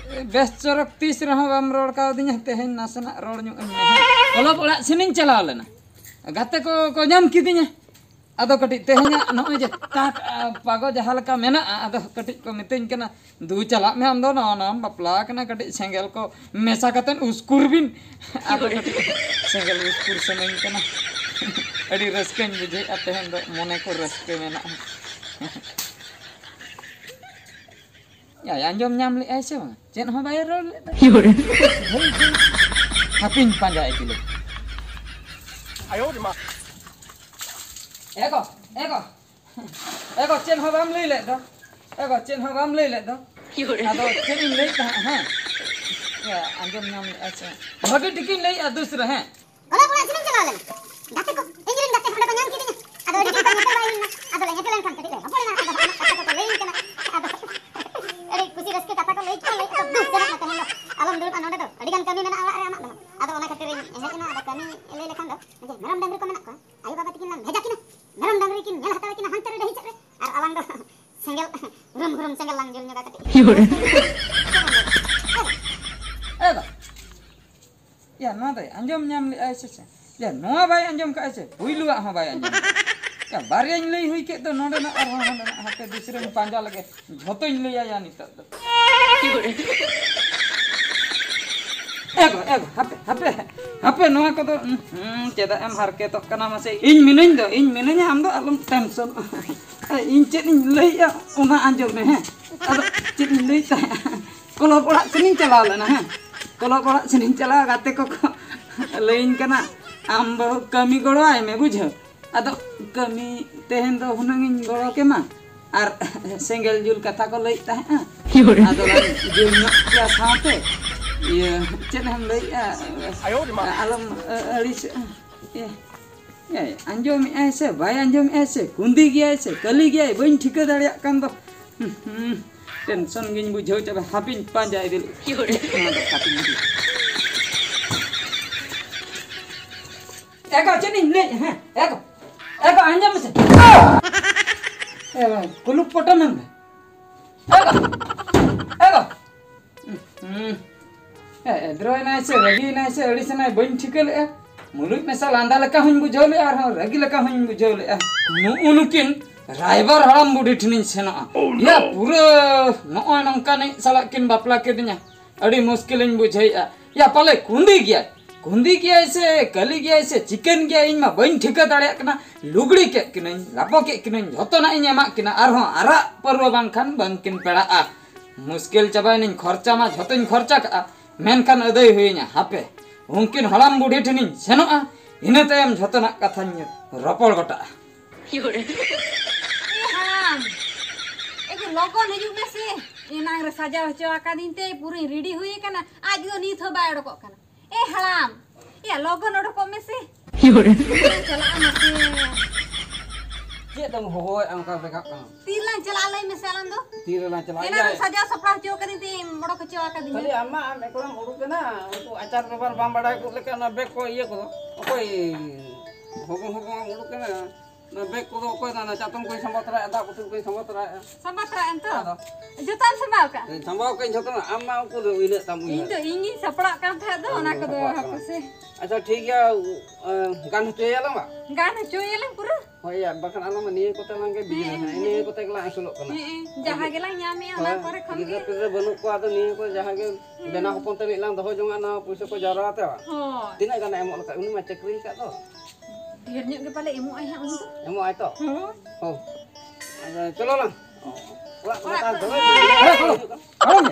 ᱵᱮᱥ ᱪᱚᱨᱚᱠ ᱛᱤᱥ ᱨᱮᱦᱚᱸ ᱵᱟᱢ ᱨᱚᱲ ᱠᱟᱣᱫᱤᱧᱟ, ᱛᱮᱦᱮᱧ ᱱᱟᱥᱮᱱᱟᱜ ᱨᱚᱲ ᱧᱚᱜ ᱟᱹᱧ ᱢᱮ᱾ ᱚᱞᱚᱜ ᱚᱲᱟᱜ ᱥᱮᱱᱤᱧ ᱪᱟᱞᱟᱣ ᱞᱮᱱᱟ, ᱜᱟᱛᱮ ᱠᱚ ᱠᱚ ᱧᱟᱢ ᱠᱤᱫᱤᱧᱟ᱾ ᱟᱫᱚ ᱠᱟᱹᱴᱤᱡ ᱛᱮᱦᱮᱧᱟᱜ ᱱᱚᱜᱼᱚᱭ ᱡᱮ ᱛᱟᱠ, ᱟ, ᱯᱟᱜᱚ ᱡᱟᱦᱟᱸ ᱞᱮᱠᱟ ᱢᱮᱱᱟᱜᱼᱟ, ᱟᱫᱚ ᱠᱟᱹᱴᱤᱡ ᱠᱚ ᱢᱤᱛᱟᱹᱧ ᱠᱟᱱᱟ, "ᱫᱩ ᱪᱟᱞᱟᱜ ᱢᱮ ᱟᱢ ᱫᱚ, ᱱᱟᱣᱟ ᱱᱟᱣᱟᱢ ᱵᱟᱯᱞᱟ ᱟᱠᱟᱱᱟ, ᱠᱟᱹᱴᱤᱡ ᱥᱮᱸᱜᱮᱞ ᱠᱚ ᱢᱮᱥᱟ ᱠᱟᱛᱮᱫ ᱩᱥᱠᱩᱨ ᱵᱤᱱ᱾" ᱟᱫᱚ ᱠᱟᱹᱴᱤᱡ ᱥᱮᱸᱜᱮᱞ ᱩᱥᱠᱩᱨ ᱥᱟᱱᱟᱧ ᱠᱟᱱᱟ᱾ ᱟᱹᱰᱤ ᱨᱟᱹᱥᱠᱟᱹᱧ ᱵᱩᱡᱷᱟᱹᱣᱮᱫᱼᱟ ᱛᱮᱦᱮᱧ ᱫᱚ, ᱢᱚᱱᱮ ᱠᱚ ᱨᱟᱹᱥᱠᱟᱹ ᱢᱮᱱᱟᱜᱼᱟ᱾ ᱟᱭ ᱟᱸᱡᱚᱢ ᱧᱟᱢ ᱞᱮᱫᱼᱟᱭ ᱥᱮ ᱵᱟᱝ? ᱪᱮᱫ ᱦᱚᱸ ᱵᱟᱭ ᱨᱚᱲ ᱞᱮᱫ ᱫᱚ᱾ ᱦᱟᱯᱮᱧ ᱯᱟᱸᱡᱟ ᱤᱫᱤ ᱞᱮ᱾ ᱮ ᱜᱚ, ᱮ ᱜᱚ, ᱮ ᱜᱚ, ᱪᱮᱫ ᱦᱚᱸ ᱵᱟᱢ ᱞᱟᱹᱭ ᱞᱮᱫ ᱫᱚ᱾ ᱮ ᱜᱚ, ᱪᱮᱫ ᱦᱚᱸ ᱵᱟᱢ ᱞᱟᱹᱭ ᱞᱮᱫ ᱫᱚ᱾ ᱟᱫᱚ ᱪᱮᱫ ᱤᱧ ᱞᱟᱹᱭᱮᱫ ᱛᱟᱦᱮᱸᱫ, ᱦᱮᱸ? ᱭᱟ, ᱟᱸᱡᱚᱢ ᱧᱟᱢ ᱞᱮᱫᱼᱟ ᱥᱮ? ᱵᱷᱟᱹᱜᱤ ᱴᱷᱤᱠᱤᱧ ᱞᱟᱹᱭᱮᱫᱼᱟ ᱫᱩᱥᱨᱟᱹ, ᱦᱮᱸ? ᱠᱚᱞᱮᱡᱽ ᱚᱲᱟᱜ ᱥᱮᱱᱤᱧ ᱪᱟᱞᱟᱣ ᱞᱮᱱᱟ᱾ ᱜᱟᱛᱮ ᱠᱚ, ᱤᱧ ᱨᱮᱱ ᱜᱟᱛᱮ ᱚᱸᱰᱮ ᱠᱚ ᱧᱟᱢ ᱠᱤᱫᱤᱧᱟ᱾ ᱟᱫᱚ ᱟᱹᱰᱤ ᱫᱤᱱ ᱠᱷᱚᱱ ᱧᱮᱯᱮᱞ ᱵᱟᱭ ᱦᱩᱭ ᱞᱮᱱᱟ᱾ ᱟᱫᱚ ᱞᱮ ᱧᱮᱯᱮᱞ ᱮᱱ ᱠᱷᱟᱱ ᱠᱟᱹᱴᱤᱡ ᱞᱮ ᱨᱚᱯᱚᱲ ᱮᱱᱟ᱾ ᱟᱫᱚ ᱟᱢᱟᱜ ᱠᱟᱛᱷᱟ ᱠᱚᱠᱚ ᱞᱟᱹᱭᱟᱹᱧ ᱠᱟᱱᱟ᱾ ᱟᱫᱚ ᱟᱹᱰᱤ ᱠᱩᱥᱤ ᱨᱟᱹᱥᱠᱟᱹ ᱠᱟᱛᱷᱟ ᱠᱚ ᱞᱟᱹᱭ ᱠᱮᱫᱟ, ᱞᱟᱹᱭ ᱠᱮᱫᱟ, "ᱫᱩ, ᱥᱮᱱᱚᱜ ᱢᱮ ᱛᱮᱦᱮᱧ ᱫᱚ᱾ ᱟᱞᱚᱢ ᱫᱩᱲᱩᱵᱼᱟ ᱱᱚᱰᱮ ᱫᱚ, ᱟᱹᱰᱤ ᱜᱟᱱ ᱠᱟᱹᱢᱤ ᱢᱮᱱᱟᱜᱼᱟ ᱚᱲᱟᱜ ᱨᱮ ᱟᱢᱟᱜ ᱫᱚ᱾" ᱟᱫᱚ ᱚᱱᱟ ᱠᱷᱟᱹᱛᱤᱨ ᱤᱧ ᱦᱮᱡ ᱮᱱᱟ᱾ ᱟᱫᱚ ᱠᱟᱹᱢᱤ ᱞᱟᱹᱭ ᱞᱮᱠᱷᱟᱱ ᱫᱚ, ᱡᱮ ᱢᱮᱨᱚᱢ ᱰᱟᱹᱝᱨᱤ ᱠᱚ ᱢᱮᱱᱟᱜ ᱠᱚᱣᱟ, ᱟᱭᱳ ᱵᱟᱵᱟ ᱛᱟᱹᱠᱤᱱ ᱞᱟᱝ ᱵᱷᱮᱡᱟ ᱠᱤᱱᱟ, ᱢᱮᱨᱚᱢ ᱰᱟᱹᱝᱨᱤ ᱠᱤᱱ ᱧᱮᱞ ᱦᱟᱛᱟᱲ ᱠᱤᱱᱟ ᱦᱟᱱᱛᱮ ᱨᱮ ᱰᱟᱹᱦᱤ ᱥᱮᱫ ᱨᱮ, ᱟᱨ ᱟᱞᱟᱝ ᱫᱚ ᱥᱮᱸᱜᱮᱞ, ᱦᱩᱨᱩᱢ ᱦᱩᱨᱩᱢ ᱥᱮᱸᱜᱮᱞ ᱞᱟᱝ ᱡᱩᱞ ᱧᱚᱜᱟ ᱠᱟᱹᱴᱤᱡ᱾ ᱮ ᱫᱟ, ᱭᱟ, ᱱᱚᱣᱟ ᱫᱚᱭ ᱟᱸᱡᱚᱢ ᱧᱟᱢ ᱞᱮᱜᱼᱟᱭ ᱥᱮ ᱪᱮᱫ? ᱭᱟ, ᱱᱚᱣᱟ ᱵᱟᱭ ᱟᱸᱡᱚᱢ ᱠᱟᱜᱼᱟ ᱥᱮ? ᱯᱩᱭᱞᱩᱣᱟᱜ ᱦᱚᱸ ᱵᱟᱭ ᱟᱸᱡᱚᱢ ᱠᱟᱜᱼᱟ᱾ ᱭᱟ, ᱵᱟᱨᱭᱟᱧ ᱞᱟᱹᱭ ᱦᱩᱭ ᱠᱮᱫ ᱫᱚ ᱱᱚᱰᱮᱱᱟᱜ ᱟᱨᱦᱚᱸ ᱦᱟᱸᱰᱮᱱᱟᱜ, ᱦᱟᱯᱮ ᱫᱩᱥᱨᱟᱹᱧ ᱯᱟᱸᱡᱟ ᱞᱮᱜᱮ, ᱡᱷᱚᱛᱚᱧ ᱞᱟᱹᱭᱟ ᱭᱟ ᱱᱤᱛᱚᱜ ᱫᱚ᱾ ᱮ ᱜᱚ, ᱮ ᱜᱚ, ᱦᱟᱯᱮ, ᱦᱟᱯᱮ, ᱦᱟᱯᱮ, ᱱᱚᱣᱟ ᱠᱚᱫᱚ, ᱦᱩᱸ, ᱪᱮᱫᱟᱜ ᱮᱢ ᱦᱟᱨᱠᱮᱛᱚᱜ ᱠᱟᱱᱟ ᱢᱟᱥᱮ? ᱤᱧ ᱢᱤᱱᱟᱹᱧ ᱫᱚ, ᱤᱧ ᱢᱤᱱᱟᱹᱧᱟ, ᱟᱢ ᱫᱚ ᱟᱞᱚᱢ ᱴᱮᱱᱥᱚᱱᱚᱜᱼᱟ᱾ ᱤᱧ ᱪᱮᱫ ᱤᱧ ᱞᱟᱹᱭᱮᱜᱼᱟ, ᱚᱱᱟ ᱟᱸᱡᱚᱢ ᱢᱮ, ᱦᱮᱸ? ᱟᱫᱚ ᱪᱮᱫ ᱤᱧ ᱞᱟᱹᱭ ᱛᱟᱦᱮᱸᱜᱼᱟ? ᱠᱞᱚᱵᱽ ᱚᱲᱟᱜ ᱥᱮᱱᱤᱧ ᱪᱟᱞᱟᱣ ᱞᱮᱱᱟ, ᱦᱮᱸ? ᱠᱞᱚᱵᱽ ᱚᱲᱟᱜ ᱥᱮᱱᱤᱧ ᱪᱟᱞᱟᱣ, ᱜᱟᱛᱮ ᱠᱚᱠᱚ ᱞᱟᱹᱭᱟᱹᱧ ᱠᱟᱱᱟ, "ᱟᱢ ᱵᱟᱹᱦᱩ ᱠᱟᱹᱢᱤ ᱜᱚᱲᱚᱣᱟᱭ ᱢᱮ", ᱵᱩᱡᱷᱟᱹᱣ? ᱟᱫᱚ ᱠᱟᱹᱢᱤ ᱛᱮᱦᱮᱧ ᱫᱚ ᱦᱩᱱᱟᱹᱝ ᱤᱧ ᱜᱚᱲᱚ ᱠᱮᱢᱟ᱾ ᱟᱨ ᱥᱮᱸᱜᱮᱞ ᱡᱩᱞ ᱠᱟᱛᱷᱟ ᱠᱚ ᱞᱟᱹᱭᱮᱫ ᱛᱟᱦᱮᱸᱜᱼᱟ᱾ ᱟᱫᱚ ᱞᱟᱝ ᱡᱩᱞ ᱧᱚᱜ ᱠᱮᱭᱟ ᱥᱟᱶᱛᱮ᱾ ᱤᱭᱟᱹ, ᱪᱮᱫ ᱮᱢ ᱞᱟᱹᱭᱮᱫᱼᱟ? ᱟᱞᱚᱢ, ᱟᱹ, ᱟᱹᱲᱤᱥᱚᱜᱼᱟ᱾ ᱤᱭᱟᱹ, ᱤᱭᱟᱹ, ᱟᱸᱡᱚᱢᱮᱫᱼᱟᱭ ᱥᱮ ᱵᱟᱭ ᱟᱸᱡᱚᱢᱮᱫᱼᱟᱭ ᱥᱮ ᱠᱩᱸᱫᱤ ᱜᱮᱭᱟᱭ ᱥᱮ ᱠᱟᱹᱞᱤ ᱜᱮᱭᱟᱭ, ᱵᱟᱹᱧ ᱴᱷᱤᱠᱟᱹ ᱫᱟᱲᱮᱭᱟᱜ ᱠᱟᱱ ᱫᱚ᱾ ᱦᱩᱸ, ᱦᱩᱸ, ᱴᱮᱱᱥᱚᱱ ᱜᱤᱧ ᱵᱩᱡᱷᱟᱹᱣ ᱪᱟᱵᱟ᱾ ᱦᱟᱯᱮᱧ ᱯᱟᱸᱡᱟ ᱤᱫᱤ ᱞᱮᱜᱮ᱾ ᱱᱚᱣᱟ ᱫᱚ ᱠᱟᱹᱴᱤᱡ ᱤᱧ ᱤᱫᱤᱭᱟ᱾ ᱮ ᱜᱚ, ᱪᱮᱫ ᱤᱧ ᱞᱟᱹᱭᱮᱫᱼᱟ? ᱦᱮᱸ, ᱮ ᱜᱚ, ᱮ ᱜᱚ, ᱟᱸᱡᱚᱢ ᱢᱮᱥᱮ᱾ ᱮ ᱵᱟᱵᱟ, ᱠᱩᱞᱩᱯ ᱯᱚᱴᱚᱢ ᱮᱱ ᱫᱚ᱾ ᱮ ᱜᱚ, ᱮ ᱜᱚ᱾ ᱦᱩᱸ᱾ ᱮ, ᱮᱫᱽᱨᱚᱭᱮᱱᱟᱭ ᱥᱮ, ᱨᱟᱹᱜᱤᱭᱮᱱᱟᱭ ᱥᱮ, ᱟᱹᱲᱤᱥᱮᱱᱟᱭ, ᱵᱟᱹᱧ ᱴᱷᱤᱠᱟᱹ ᱞᱮᱫᱼᱟ᱾ ᱢᱩᱞᱩᱡ ᱢᱮᱥᱟ ᱞᱟᱸᱫᱟ ᱞᱮᱠᱟ ᱦᱚᱸᱧ ᱵᱩᱡᱷᱟᱹᱣ ᱞᱮᱫᱼᱟ, ᱟᱨᱦᱚᱸ ᱨᱟᱹᱜᱤ ᱞᱮᱠᱟ ᱦᱚᱸᱧ ᱵᱩᱡᱷᱟᱹᱣ ᱞᱮᱫᱼᱟ᱾ ᱱᱩᱜᱼᱩ ᱱᱩᱠᱤᱱ ᱨᱟᱭᱵᱟᱨ ᱦᱟᱲᱟᱢ ᱵᱩᱰᱷᱤ ᱴᱷᱮᱱᱤᱧ ᱥᱮᱱᱚᱜᱼᱟ᱾ ᱭᱟ, ᱯᱩᱨᱟᱹ ᱱᱚᱜᱼᱚᱭ ᱱᱚᱝᱠᱟᱱᱤᱡ ᱥᱟᱞᱟᱜ ᱠᱤᱱ ᱵᱟᱯᱞᱟ ᱠᱮᱫᱤᱧᱟ᱾ ᱟᱹᱰᱤ ᱢᱩᱥᱠᱤᱞᱤᱧ ᱵᱩᱡᱷᱟᱹᱣᱮᱫᱼᱟ᱾ ᱭᱟ, ᱯᱟᱞᱮ ᱠᱩᱸᱫᱤ ᱜᱮᱭᱟᱭ, ᱠᱩᱸᱫᱤ ᱜᱮᱭᱟᱭ ᱥᱮ ᱠᱟᱹᱞᱤ ᱜᱮᱭᱟᱭ ᱥᱮ ᱪᱤᱠᱟᱹᱱ ᱜᱮᱭᱟᱭ, ᱤᱧ ᱢᱟ ᱵᱟᱹᱧ ᱴᱷᱤᱠᱟᱹ ᱫᱟᱲᱮᱭᱟᱜ ᱠᱟᱱᱟ᱾ ᱞᱩᱜᱽᱲᱤ ᱠᱮᱫ ᱠᱤᱱᱟᱹᱧ, ᱞᱟᱯᱚ ᱠᱮᱫ ᱠᱤᱱᱟᱹᱧ, ᱡᱷᱚᱛᱚᱱᱟᱜ ᱤᱧ ᱮᱢᱟᱜ ᱠᱤᱱᱟ, ᱟᱨᱦᱚᱸ ᱟᱨᱟᱜ ᱯᱟᱹᱨᱣᱟᱹ ᱵᱟᱝᱠᱷᱟᱱ ᱵᱟᱝᱠᱤᱱ ᱯᱮᱲᱟᱜᱼᱟ᱾ ᱢᱩᱥᱠᱤᱞ ᱪᱟᱵᱟᱭᱮᱱᱟᱹᱧ, ᱠᱷᱚᱨᱪᱟ ᱢᱟ ᱡᱷᱚᱛᱚᱧ ᱠᱷᱚᱨᱪᱟ ᱠᱟᱜᱼᱟ, ᱢᱮᱱᱠᱷᱟᱱ ᱟᱹᱫᱟᱹᱭ ᱦᱩᱭᱟᱹᱧᱟ᱾ ᱦᱟᱯᱮ, ᱩᱱᱠᱤᱱ ᱦᱟᱲᱟᱢ ᱵᱩᱰᱷᱤ ᱴᱷᱮᱱᱤᱧ ᱥᱮᱱᱚᱜᱼᱟ, ᱤᱱᱟᱹ ᱛᱟᱭᱚᱢ ᱡᱷᱚᱛᱚᱱᱟᱜ ᱠᱟᱛᱷᱟᱧ ᱨᱚᱯᱚᱲ ᱜᱚᱴᱟᱜᱼᱟ᱾ ᱮ ᱦᱟᱲᱟᱢ, ᱮ ᱜᱳ, ᱞᱚᱜᱚᱱ ᱦᱤᱡᱩᱜ ᱢᱮᱥᱮ᱾ ᱮᱱᱟᱝ ᱨᱮ ᱥᱟᱡᱟᱣ ᱦᱚᱪᱚ ᱟᱠᱟᱫᱤᱧ ᱛᱮ ᱯᱩᱨᱟᱹᱧ ᱨᱮᱰᱤ ᱦᱩᱭ ᱟᱠᱟᱱᱟ, ᱟᱡ ᱫᱚ ᱱᱤᱛ ᱦᱚᱸ ᱵᱟᱭ ᱚᱰᱚᱠᱚᱜ ᱠᱟᱱᱟ᱾ ᱮ ᱦᱟᱲᱟᱢ, ᱮᱭᱟ ᱞᱚᱜᱚᱱ ᱚᱰᱚᱠᱚᱜ ᱢᱮᱥᱮ᱾ ᱪᱟᱞᱟᱜᱼᱟ ᱢᱟᱥᱮ᱾ ᱪᱮᱫ ᱮᱢ ᱦᱚᱦᱚᱭᱮᱫᱼᱟ ᱚᱱᱠᱟ ᱵᱮᱸᱜᱟᱜ ᱠᱟᱱᱟ? ᱛᱤᱨᱮᱞᱟᱝ ᱪᱟᱞᱟᱜᱼᱟ ᱞᱟᱹᱭ ᱢᱮᱥᱮ ᱟᱞᱟᱝ ᱫᱚ? ᱛᱤᱨᱮᱞᱟᱝ ᱪᱟᱞᱟᱜᱼᱟ? ᱮᱱᱟᱝ ᱮᱭᱟ᱾ ᱨᱮ ᱥᱟᱡᱟᱣ ᱥᱟᱯᱲᱟᱣ ᱦᱚᱪᱚ ᱟᱠᱟᱫᱤᱧ ᱛᱮ ᱚᱰᱚᱠ ᱦᱚᱪᱚ ᱟᱠᱟᱫᱤᱧᱟ᱾ ᱠᱷᱟᱹᱞᱤ ᱟᱢ ᱢᱟ ᱟᱢ ᱮᱠᱞᱟᱢ ᱩᱰᱩᱠ ᱮᱱᱟ, ᱩᱱᱠᱩ ᱟᱪᱟᱨ ᱵᱮᱵᱷᱟᱨ ᱵᱟᱢ ᱵᱟᱲᱟᱭ ᱜᱚᱫ ᱞᱮᱠᱷᱟᱱ ᱚᱱᱟ ᱵᱮᱜᱽ ᱠᱚ ᱤᱭᱟᱹ ᱠᱚᱫᱚ ᱚᱠᱚᱭ ᱦᱚᱵᱚ ᱦᱚᱵᱚ ᱟᱢ ᱩᱰᱩᱠ ᱮᱱᱟ? ᱚᱱᱟ ᱵᱮᱜᱽ ᱠᱚᱫᱚ ᱚᱠᱚᱭ ᱫᱚ ᱚᱱᱟ ᱪᱟᱛᱚᱢ ᱠᱚᱧ ᱥᱟᱢᱵᱟᱣ ᱛᱚᱨᱟᱭᱟ, ᱫᱟᱜ ᱵᱳᱛᱚᱞ ᱠᱚᱧ ᱥᱟᱢᱵᱟᱣ ᱛᱚᱨᱟᱭᱟ᱾ ᱥᱟᱢᱵᱟᱣ ᱛᱚᱨᱟᱭᱟ ᱮᱱᱛᱮ? ᱟᱫᱚ? ᱡᱚᱛᱚᱢ ᱥᱟᱢᱵᱟᱣ ᱠᱟᱜᱼᱟ? ᱦᱮᱸ, ᱥᱟᱢᱵᱟᱣ ᱠᱟᱜ ᱟᱹᱧ ᱡᱚᱛᱚ᱾ ᱟᱢ ᱢᱟ ᱩᱱᱠᱩ ᱫᱚ ᱩᱭᱞᱟᱹᱜ ᱛᱟᱢ ᱤᱧ ᱩᱭᱦᱟᱹᱨ᱾ ᱫᱚ ᱤᱧ ᱜᱤᱧ ᱥᱟᱯᱲᱟᱜ ᱠᱟᱱ ᱛᱟᱦᱮᱸᱫ ᱫᱚ, ᱚᱱᱟ ᱦᱮᱸ, ᱠᱚᱫᱚ ᱥᱟᱯᱲᱟᱜ ᱦᱟᱯᱮ ᱠᱟᱱᱟ᱾ ᱥᱮ᱾ ᱟᱪᱪᱷᱟ, ᱴᱷᱤᱠ ᱜᱮᱭᱟ, ᱩ, ᱮ, ᱜᱟᱱ ᱦᱚᱪᱚᱭᱟᱞᱟᱝ ᱵᱟ? ᱜᱟᱱ ᱦᱚᱪᱚᱭᱟᱞᱟᱝ ᱯᱩᱨᱟᱹ᱾ ᱦᱳᱭ ᱭᱟ, ᱵᱟᱠᱷᱟᱱ ᱟᱞᱟᱝ ᱢᱟ ᱱᱤᱭᱟᱹ ᱠᱚᱛᱮ ᱞᱟᱝ ᱜᱮ ᱵᱤᱡᱽᱱᱮᱥ ᱦᱮᱸ, ᱦᱮᱱᱟᱜᱼᱟ, ᱦᱮᱸ᱾ ᱱᱤᱭᱟᱹ ᱠᱚᱛᱮ ᱜᱮᱞᱟᱝ ᱟᱹᱥᱩᱞᱚᱜ ᱠᱟᱱᱟ᱾ ᱦᱮᱸ, ᱦᱮᱸ᱾ ᱡᱟᱦᱟᱸ ᱜᱮᱞᱟᱝ ᱧᱟᱢᱮᱜᱼᱟ, ᱚᱱᱟ ᱦᱳᱭ, ᱠᱚᱨᱮ ᱠᱷᱚᱱ ᱜᱤᱫᱽᱨᱟᱹ ᱜᱮ᱾ ᱯᱤᱫᱽᱨᱟᱹ ᱵᱟᱹᱱᱩᱜ ᱠᱚᱣᱟ, ᱟᱫᱚ ᱱᱤᱭᱟᱹ ᱠᱚ ᱡᱟᱦᱟᱸ ᱜᱮ ᱦᱮᱸ᱾ ᱵᱮᱱᱟᱣ ᱦᱚᱯᱚᱱ ᱛᱮ ᱢᱤᱫ ᱞᱟᱝ ᱫᱚᱦᱚ ᱡᱚᱝᱟᱜᱼᱟ, ᱱᱚᱣᱟ ᱯᱩᱭᱥᱟᱹ ᱠᱚ ᱡᱟᱣᱨᱟ ᱟᱛᱮ ᱵᱟᱝ? ᱦᱳᱭ᱾ ᱛᱤᱱᱟᱹᱜ ᱜᱟᱱᱮ ᱮᱢᱚᱜ ᱞᱮᱠᱟ? ᱩᱱᱤ ᱢᱟ ᱪᱟᱹᱠᱨᱤ ᱟᱠᱟᱫ ᱫᱚ᱾ ᱰᱷᱮᱨ ᱧᱚᱜ ᱜᱮ ᱯᱟᱞᱮ ᱮᱢᱚᱜ ᱟᱭ ᱦᱟᱸᱜ ᱩᱱᱤ ᱫᱚ᱾ ᱮᱢᱚᱜ ᱟᱭ ᱛᱚ? ᱦᱳᱭ᱾ ᱦᱳᱭ᱾ ᱟᱫᱚ ᱪᱚᱞᱚ ᱞᱟᱝ᱾ ᱚᱲᱟᱜ ᱠᱚ ᱚᱲᱟᱜ ᱵᱟᱛᱟᱣ ᱠᱚ᱾ ᱫᱚ᱾ ᱦᱮᱸ, ᱜᱚᱲᱚᱢ᱾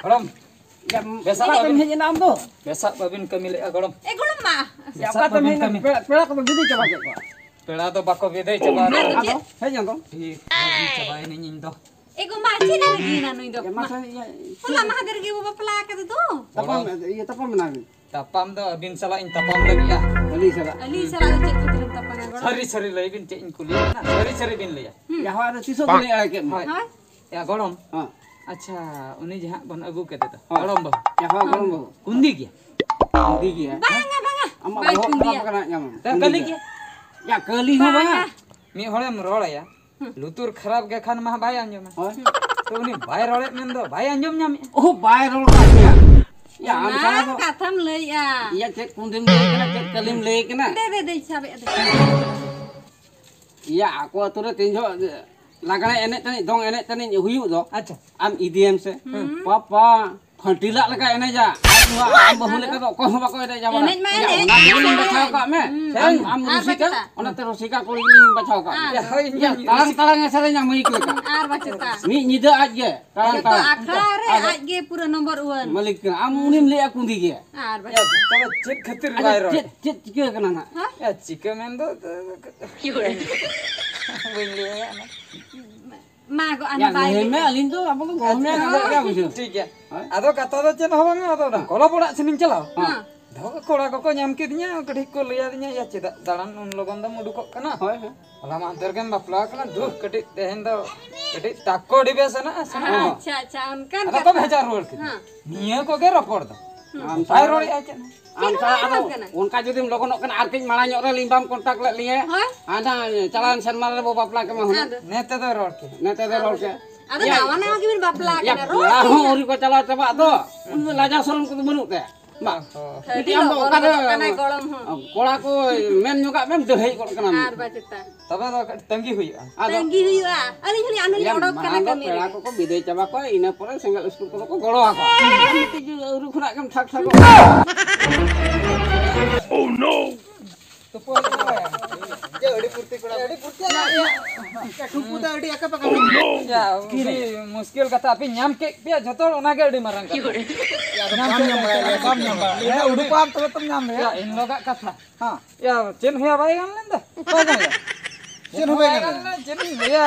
ᱜᱚᱲᱚᱢ᱾ ᱭᱟ, ᱵᱮᱥᱟᱜ ᱚᱠᱟ ᱛᱮᱢ ᱵᱟᱵᱤᱱ, ᱦᱮᱡ ᱮᱱᱟ ᱟᱢ ᱫᱚ? ᱵᱮᱥᱟᱜ ᱵᱟᱵᱤᱱ ᱠᱟᱹᱢᱤ ᱞᱮᱜᱼᱟ, ᱜᱚᱲᱚᱢ᱾ ᱮ, ᱜᱚᱲᱚᱢ ᱢᱟ᱾ ᱭᱟ, ᱵᱮᱥᱟᱜ ᱚᱠᱟ ᱛᱮᱢ ᱵᱟᱵᱤᱱ ᱦᱮᱡ ᱮᱱᱟ? ᱠᱟᱹᱢᱤ᱾ ᱯᱮᱲᱟ, ᱯᱮᱲᱟ ᱠᱚᱫᱚ ᱵᱤᱫᱟᱹᱭ ᱪᱟᱵᱟ ᱠᱮᱫ ᱠᱚᱣᱟ᱾ ᱯᱮᱲᱟ ᱫᱚ ᱵᱟᱠᱚ ᱵᱤᱫᱟᱹᱭ ᱪᱟᱵᱟ ᱟᱫᱚ ᱟᱠᱟᱱᱟ᱾ ᱟᱫᱚ, ᱦᱮᱡ ᱮᱱ ᱫᱚ᱾ ᱴᱷᱤᱠ, ᱵᱟᱹᱜᱤ ᱪᱟᱵᱟᱭᱮᱱᱟᱹᱧ ᱤᱧ ᱫᱚ᱾ ᱮ, ᱜᱚ ᱢᱟ, ᱪᱮᱫ ᱮ ᱞᱟᱹᱜᱤᱫ ᱮᱱᱟ ᱱᱩᱭ ᱫᱚ? ᱭᱟ, ᱢᱟ ᱢᱟ᱾ ᱥᱮ, ᱤᱭᱟᱹ, ᱦᱚᱞᱟ ᱪᱮᱫ? ᱢᱟᱦᱫᱮᱨ ᱜᱮ ᱵᱚ ᱵᱟᱯᱞᱟ ᱟᱠᱟᱫᱮ ᱫᱚ᱾ ᱛᱟᱯᱟᱢ, ᱜᱚᱲᱚᱢ᱾ ᱤᱭᱟᱹ, ᱛᱟᱯᱟᱢ ᱮᱱᱟ ᱵᱤᱱ᱾ ᱛᱟᱯᱟᱢ ᱫᱚ ᱟᱹᱵᱤᱱ ᱥᱟᱞᱟᱜ ᱤᱧ ᱛᱟᱯᱟᱢ ᱞᱟᱹᱜᱤᱫᱼᱟ᱾ ᱟᱹᱞᱤᱧ ᱥᱟᱞᱟᱜ᱾ ᱟᱹᱞᱤᱧ ᱥᱟᱞᱟᱜ ᱫᱚ ᱪᱮᱫ ᱠᱷᱟᱹᱛᱤᱨᱮᱢ ᱛᱟᱯᱟᱢᱟ, ᱜᱚᱲᱚᱢ? ᱥᱟᱹᱨᱤ ᱥᱟᱹᱨᱤ ᱞᱟᱹᱭ ᱵᱤᱱ, ᱪᱮᱫ ᱤᱧ ᱠᱩᱞᱤ ᱵᱤᱱᱟ? ᱥᱟᱹᱨᱤ ᱥᱟᱹᱨᱤ ᱵᱤᱱ ᱞᱟᱹᱭᱟ᱾ ᱦᱩᱸ᱾ ᱭᱟ, ᱦᱳᱭ, ᱟᱫᱚ ᱛᱤᱥᱚᱜ ᱵᱤᱱ ᱦᱳᱭ᱾ ᱞᱟᱹᱭ ᱟᱲᱟᱜ ᱠᱮᱫ ᱢᱟ? ᱦᱳᱭ᱾ ᱭᱟ, ᱜᱚᱲᱚᱢ᱾ ᱦᱮᱸ᱾ ᱟᱪᱪᱷᱟ, ᱩᱱᱤ ᱡᱟᱦᱟᱸ ᱵᱚᱱ ᱟᱹᱜᱩ ᱠᱮᱫᱮ ᱫᱚ, ᱦᱳᱭ᱾ ᱜᱚᱲᱚᱢ ᱵᱟᱹᱦᱩ᱾ ᱭᱟ, ᱦᱳᱭ, ᱜᱚᱲᱚᱢ ᱵᱟᱹᱦᱩ᱾ ᱠᱩᱸᱫᱤ ᱜᱮᱭᱟ? ᱠᱩᱸᱫᱤ ᱜᱮᱭᱟ᱾ ᱵᱟᱝᱟ, ᱵᱟᱝᱟ᱾ ᱟᱢᱟᱜ ᱵᱟᱭ ᱵᱚᱦᱚᱜ ᱠᱷᱟᱨᱟᱯ ᱠᱩᱸᱫᱤᱭᱟ᱾ ᱟᱠᱟᱱᱟ, ᱧᱟᱢ ᱟᱢ᱾ ᱛᱚ, ᱠᱩᱸᱫᱤ ᱠᱟᱹᱞᱤ ᱜᱮᱭᱟ᱾ ᱜᱮᱭᱟ᱾ ᱭᱟ, ᱠᱟᱹᱞᱤ ᱦᱚᱸ ᱵᱟᱝᱟ᱾ ᱵᱟᱝᱟ᱾ ᱢᱤᱫ ᱦᱚᱲᱮᱢ ᱨᱚᱲ ᱟᱭᱟ, ᱦᱩᱸ᱾ ᱞᱩᱛᱩᱨ ᱠᱷᱟᱨᱟᱯ ᱜᱮ ᱠᱷᱟᱱ ᱢᱟ ᱵᱟᱭ ᱟᱸᱡᱚᱢᱟ᱾ ᱦᱳᱭ᱾ ᱛᱚ ᱩᱱᱤ ᱵᱟᱭ ᱨᱚᱲᱮᱫ ᱢᱮᱱ ᱫᱚ ᱵᱟᱭ ᱟᱸᱡᱚᱢ ᱧᱟᱢᱮᱫᱼᱟ᱾ ᱚᱦᱚ, ᱵᱟᱭ ᱨᱚᱲ ᱠᱟᱜ ᱢᱮᱭᱟ᱾ ᱭᱟ, ᱟᱢ ᱚᱱᱟ ᱥᱟᱞᱟ ᱫᱚ᱾ ᱠᱟᱛᱷᱟᱢ ᱞᱟᱹᱭᱮᱜᱼᱟ᱾ ᱭᱟ, ᱪᱮᱫ ᱠᱩᱸᱫᱤᱢ ᱞᱟᱹᱭ ᱠᱟᱱᱟ, ᱪᱮᱫ ᱠᱟᱹᱞᱤᱢ ᱞᱟᱹᱭ ᱠᱟᱱᱟ? ᱫᱮ, ᱫᱮ, ᱫᱮᱧ ᱥᱟᱵᱮᱜᱼᱟ, ᱫᱮ᱾ ᱭᱟ, ᱟᱠᱚ ᱟᱹᱛᱩ ᱨᱮ ᱛᱤᱱ ᱡᱚᱦᱚᱜ ᱞᱟᱜᱽᱬᱮ ᱮᱱᱮᱡ ᱛᱟᱹᱱᱤᱡ, ᱫᱚᱝ ᱮᱱᱮᱡ ᱛᱟᱹᱱᱤᱡ ᱦᱩᱭᱩᱜ ᱫᱚ, ᱟᱪᱪᱷᱟ᱾ ᱟᱢ ᱤᱫᱤᱭᱮᱢ ᱥᱮ᱾ ᱦᱩᱸ᱾ ᱯᱟᱯᱟ, ᱯᱷᱟᱹᱱᱴᱤᱞᱟᱜ ᱞᱮᱠᱟ ᱮᱱᱮᱡᱟ᱾ ᱟᱡ ᱱᱚᱣᱟ ᱟᱢ ᱵᱟᱹᱦᱩ ᱞᱮᱠᱟ ᱫᱚ ᱚᱠᱚᱭ ᱦᱚᱸ ᱵᱟᱠᱚ ᱮᱱᱮᱡᱟ ᱵᱟᱲᱟ᱾ ᱮᱱᱮᱡ ᱢᱟ ᱭᱟ, ᱮᱱᱮᱡ, ᱚᱱᱟ ᱛᱮᱜᱮ ᱞᱤᱧ ᱮᱱᱮᱡ᱾ ᱵᱟᱪᱷᱟᱣ ᱠᱟᱜ ᱢᱮ᱾ ᱦᱩᱸ᱾ ᱟᱢ, ᱟᱢ ᱟᱨ ᱨᱩᱥᱤᱠᱟ, ᱵᱟᱪᱮᱛᱟ? ᱚᱱᱟᱛᱮ ᱨᱩᱥᱤᱠᱟ ᱠᱩᱲᱤ ᱜᱮᱞᱤᱧ ᱵᱟᱪᱷᱟᱣ ᱠᱟᱜ ᱢᱮ᱾ ᱟᱨ ᱭᱟ, ᱦᱳᱭ, ᱤᱧ ᱭᱟ, ᱦᱚᱸᱧ ᱛᱟᱲᱟᱝ ᱨᱩᱥᱤᱠᱟ᱾ ᱛᱟᱲᱟᱝ ᱮ ᱥᱮᱨᱮᱧᱟ ᱢᱟᱹᱭᱤᱠ ᱞᱮᱠᱟ᱾ ᱟᱨ ᱵᱟᱪᱮᱛᱟ? ᱢᱤᱫ ᱧᱤᱫᱟᱹ ᱟᱡ ᱜᱮ ᱛᱟᱲᱟᱝ ᱡᱚᱛᱚ ᱛᱟᱲᱟᱝ᱾ ᱟᱠᱷᱲᱟ ᱨᱮ ᱟᱫᱚ ᱟᱡ ᱜᱮ ᱯᱩᱨᱟᱹ ᱱᱚᱢᱵᱚᱨ ᱳᱣᱟᱱ᱾ ᱢᱟᱹᱞᱤᱠ ᱠᱟᱱᱟ᱾ ᱟᱢ ᱩᱱᱤᱢ ᱞᱟᱹᱭᱟ ᱠᱩᱸᱫᱤ ᱜᱮᱭᱟ᱾ ᱟᱨ ᱭᱟ, ᱵᱟᱪᱮᱛᱟ? ᱛᱚᱵᱮ ᱪᱮᱫ ᱠᱷᱟᱹᱛᱤᱨ ᱟᱪᱪᱷᱟ, ᱵᱟᱭ ᱨᱚᱲ? ᱪᱮᱫ, ᱪᱮᱫ ᱪᱤᱠᱟᱹ ᱠᱟᱱᱟ ᱱᱟᱜ? ᱦᱮᱸ? ᱭᱟ, ᱪᱤᱠᱟᱹ ᱢᱮᱱ ᱫᱚ, ᱵᱟᱹᱧ ᱞᱟᱹᱭᱟ ᱚᱱᱟ᱾ ᱢᱟ ᱜᱚ, ᱟᱱᱟ ᱭᱟ, ᱵᱟᱭ ᱞᱟᱹᱭ ᱢᱮ, ᱞᱟᱹᱭᱟ᱾ ᱟᱹᱞᱤᱧ ᱫᱚ ᱟᱵᱚ ᱫᱚ ᱜᱚᱲᱚ ᱢᱮ, ᱟᱪᱪᱷᱟ, ᱟᱞᱮ ᱦᱳᱭ᱾ ᱪᱮᱫ ᱵᱩᱡᱷᱟᱹᱣ? ᱴᱷᱤᱠ ᱜᱮᱭᱟ᱾ ᱦᱳᱭ᱾ ᱟᱫᱚ ᱠᱟᱛᱷᱟ ᱫᱚ ᱪᱮᱫ ᱦᱚᱸ ᱵᱟᱝᱟ, ᱟᱫᱚ ᱚᱱᱟ ᱠᱚᱞᱚ ᱯᱟᱲᱟᱜ ᱥᱮᱱᱤᱧ ᱪᱟᱞᱟᱣ᱾ ᱦᱮᱸ᱾ ᱫᱚ ᱠᱚᱲᱟ ᱠᱚᱠᱚ ᱧᱟᱢ ᱠᱤᱫᱤᱧᱟ, ᱠᱟᱹᱴᱤᱡ ᱠᱚ ᱞᱟᱹᱭ ᱟᱹᱫᱤᱧᱟ, "ᱭᱟ, ᱪᱮᱫᱟᱜ ᱫᱟᱬᱟᱱ ᱩᱱ ᱞᱚᱜᱚᱱ ᱫᱚᱢ ᱩᱰᱩᱠᱚᱜ ᱠᱟᱱᱟ? ᱦᱳᱭ, ᱦᱳᱭ᱾ ᱦᱚᱞᱟ ᱢᱟᱦᱫᱮᱨ ᱜᱮᱢ ᱵᱟᱯᱞᱟ ᱟᱠᱟᱱᱟ, ᱫᱩ, ᱠᱟᱹᱴᱤᱡ ᱛᱮᱦᱮᱧ ᱫᱚ ᱠᱟᱹᱴᱤᱡ ᱴᱟᱠ ᱠᱚ ᱟᱹᱰᱤ ᱵᱮᱥ ᱦᱮᱱᱟᱜᱼᱟ, ᱥᱮᱱᱚᱜ ᱢᱮ᱾" ᱟᱪᱪᱷᱟ, ᱟᱪᱪᱷᱟ, ᱚᱱᱠᱟᱱ ᱟᱫᱚ ᱠᱚ ᱠᱟᱛᱷᱟ᱾ ᱵᱷᱮᱡᱟ ᱨᱩᱣᱟᱹᱲ ᱠᱤᱫᱤᱧᱟ᱾ ᱦᱮᱸ᱾ ᱱᱤᱭᱟᱹ ᱠᱚᱜᱮ ᱨᱚᱯᱚᱲ ᱫᱚ᱾ ᱦᱩᱸ᱾ ᱟᱢ ᱵᱟᱭ ᱥᱟᱶ ᱨᱚᱲᱮᱫᱼᱟ ᱪᱮᱫ ᱦᱚᱸ᱾ ᱟᱢ ᱪᱮᱫ ᱦᱚᱸ ᱥᱟᱶ ᱵᱟᱭ ᱟᱫᱚ ᱨᱚᱲ ᱠᱟᱱᱟ᱾ ᱚᱱᱠᱟ ᱡᱩᱫᱤᱢ ᱞᱚᱜᱚᱱᱚᱜ ᱠᱟᱱᱟ, ᱟᱨ ᱠᱟᱹᱡ ᱢᱟᱲᱟᱝ ᱧᱚᱜ ᱨᱮ ᱞᱤᱧ ᱵᱟᱢ contact ᱞᱮᱫ ᱞᱤᱧᱟᱹ᱾ ᱦᱳᱭ᱾ ᱦᱟᱱᱟ ᱪᱟᱞᱟᱣᱮᱱ ᱥᱮᱨᱢᱟ ᱨᱮᱵᱚ ᱵᱟᱯᱞᱟ ᱠᱮᱢᱟ ᱦᱩᱱᱟᱹᱝ᱾ ᱟᱫᱚ? ᱱᱮᱛᱮ ᱫᱚᱭ ᱨᱚᱲ ᱠᱮᱫ᱾ ᱱᱮᱛᱮ ᱫᱚᱭ ᱨᱚᱲ ᱠᱮᱫ᱾ ᱟᱫᱚ ᱭᱟ, ᱱᱟᱣᱟ ᱱᱟᱣᱟ ᱜᱮᱵᱤᱱ ᱵᱟᱯᱞᱟ ᱭᱟ, ᱠᱟᱱᱟ, ᱨᱚᱲ ᱠᱚᱲᱟ ᱦᱚᱸ ᱠᱮᱫᱟ᱾ ᱟᱹᱣᱨᱤ ᱠᱚ ᱪᱟᱞᱟᱣ ᱪᱟᱵᱟᱜ ᱫᱚ᱾ ᱩᱱᱤ ᱫᱚ ᱞᱟᱡᱟᱣ ᱥᱚᱨᱚᱢ ᱠᱚᱫᱚ ᱵᱟᱹᱱᱩᱜ ᱛᱟᱭᱟ᱾ ᱵᱟᱝ᱾ ᱚ᱾ ᱢᱤᱫᱴᱤᱡ ᱟᱢ ᱫᱚ ᱚᱠᱟ ᱨᱮ ᱠᱟᱱᱟᱭ ᱜᱚᱲᱚᱢ ᱦᱚᱸ᱾ ᱠᱚᱲᱟ ᱠᱚ ᱢᱮᱱ ᱧᱚᱜᱟᱜ ᱢᱮᱢ ᱫᱟᱹᱲᱦᱟᱹᱭ ᱜᱚᱫ ᱠᱟᱱᱟ᱾ ᱟᱨ ᱵᱟᱪᱮᱛᱟ᱾ ᱛᱚᱵᱮ ᱫᱚ ᱠᱟᱹᱴᱤᱡ ᱛᱟᱺᱜᱤ ᱦᱩᱭᱩᱜᱼᱟ᱾ ᱟᱫᱚ ᱛᱟᱺᱜᱤ ᱦᱩᱭᱩᱜᱼᱟ᱾ ᱟᱹᱞᱤᱧ ᱦᱚᱸᱞᱤᱧ ᱟᱱᱟᱞᱤᱧ ᱭᱟ, ᱚᱰᱚᱠ ᱠᱟᱱᱟ ᱢᱟᱲᱟᱝ ᱫᱚ ᱠᱟᱹᱢᱤ ᱯᱮᱲᱟ ᱨᱮ᱾ ᱠᱚᱠᱚ ᱵᱤᱫᱟᱹᱭ ᱪᱟᱵᱟ ᱠᱚᱣᱟ, ᱤᱱᱟᱹ ᱯᱚᱨᱮ ᱥᱮᱸᱜᱮᱞ ᱩᱥᱠᱩᱨ ᱠᱚᱫᱚ ᱠᱚ ᱜᱚᱲᱚ ᱟᱠᱚᱣᱟ᱾ ᱟᱨ ᱢᱤᱫᱴᱤᱡ ᱟᱹᱣᱨᱤ ᱠᱷᱚᱱᱟᱜ ᱜᱮᱢ ᱴᱷᱟᱠ ᱴᱷᱟᱠᱚᱜ᱾ Oh no! ᱛᱩᱯᱩ ᱦᱩᱭᱩᱜ ᱛᱟᱢᱟ᱾ ᱡᱮ ᱟᱹᱰᱤ ᱯᱷᱩᱨᱛᱤ ᱠᱚᱲᱟ᱾ ᱟᱹᱰᱤ ᱯᱷᱩᱨᱛᱤ ᱟᱹᱰᱤ ᱟᱠᱟ ᱯᱟᱠᱟ᱾ Oh no! ᱭᱟ, ᱟᱹᱰᱤ ᱢᱩᱥᱠᱤᱞ ᱠᱟᱛᱷᱟ, ᱟᱯᱮ ᱧᱟᱢ ᱠᱮᱫ ᱯᱮᱭᱟ ᱡᱚᱛᱚ ᱦᱚᱲ, ᱚᱱᱟᱜᱮ ᱟᱹᱰᱤ ᱢᱟᱨᱟᱝ ᱠᱟᱛᱷᱟ᱾ ᱭᱟ, ᱟᱫᱚ ᱵᱟᱢ ᱧᱟᱢ ᱵᱟᱲᱟᱭᱟ, ᱵᱟᱢ ᱧᱟᱢ ᱵᱟᱲᱟᱭᱟ᱾ ᱩᱰᱩᱠᱚᱜ ᱟᱢ ᱛᱚᱵᱮ ᱛᱚᱢ ᱧᱟᱢ ᱞᱮᱭᱟ᱾ ᱭᱟ, ᱮᱱ ᱦᱤᱞᱳᱜᱟᱜ ᱠᱟᱛᱷᱟ᱾ ᱦᱮᱸ᱾ ᱭᱟ, ᱪᱮᱫ ᱦᱚᱸᱭᱟ ᱵᱟᱭ ᱜᱟᱱ ᱞᱮᱱ ᱫᱚ? ᱵᱟᱭ ᱜᱟᱱ ᱞᱮᱱ᱾ ᱪᱮᱫ ᱦᱚᱸ ᱵᱟᱭ ᱜᱟᱱ ᱞᱮᱱ᱾ ᱪᱮᱫ ᱤᱧ ᱞᱟᱹᱭᱟ?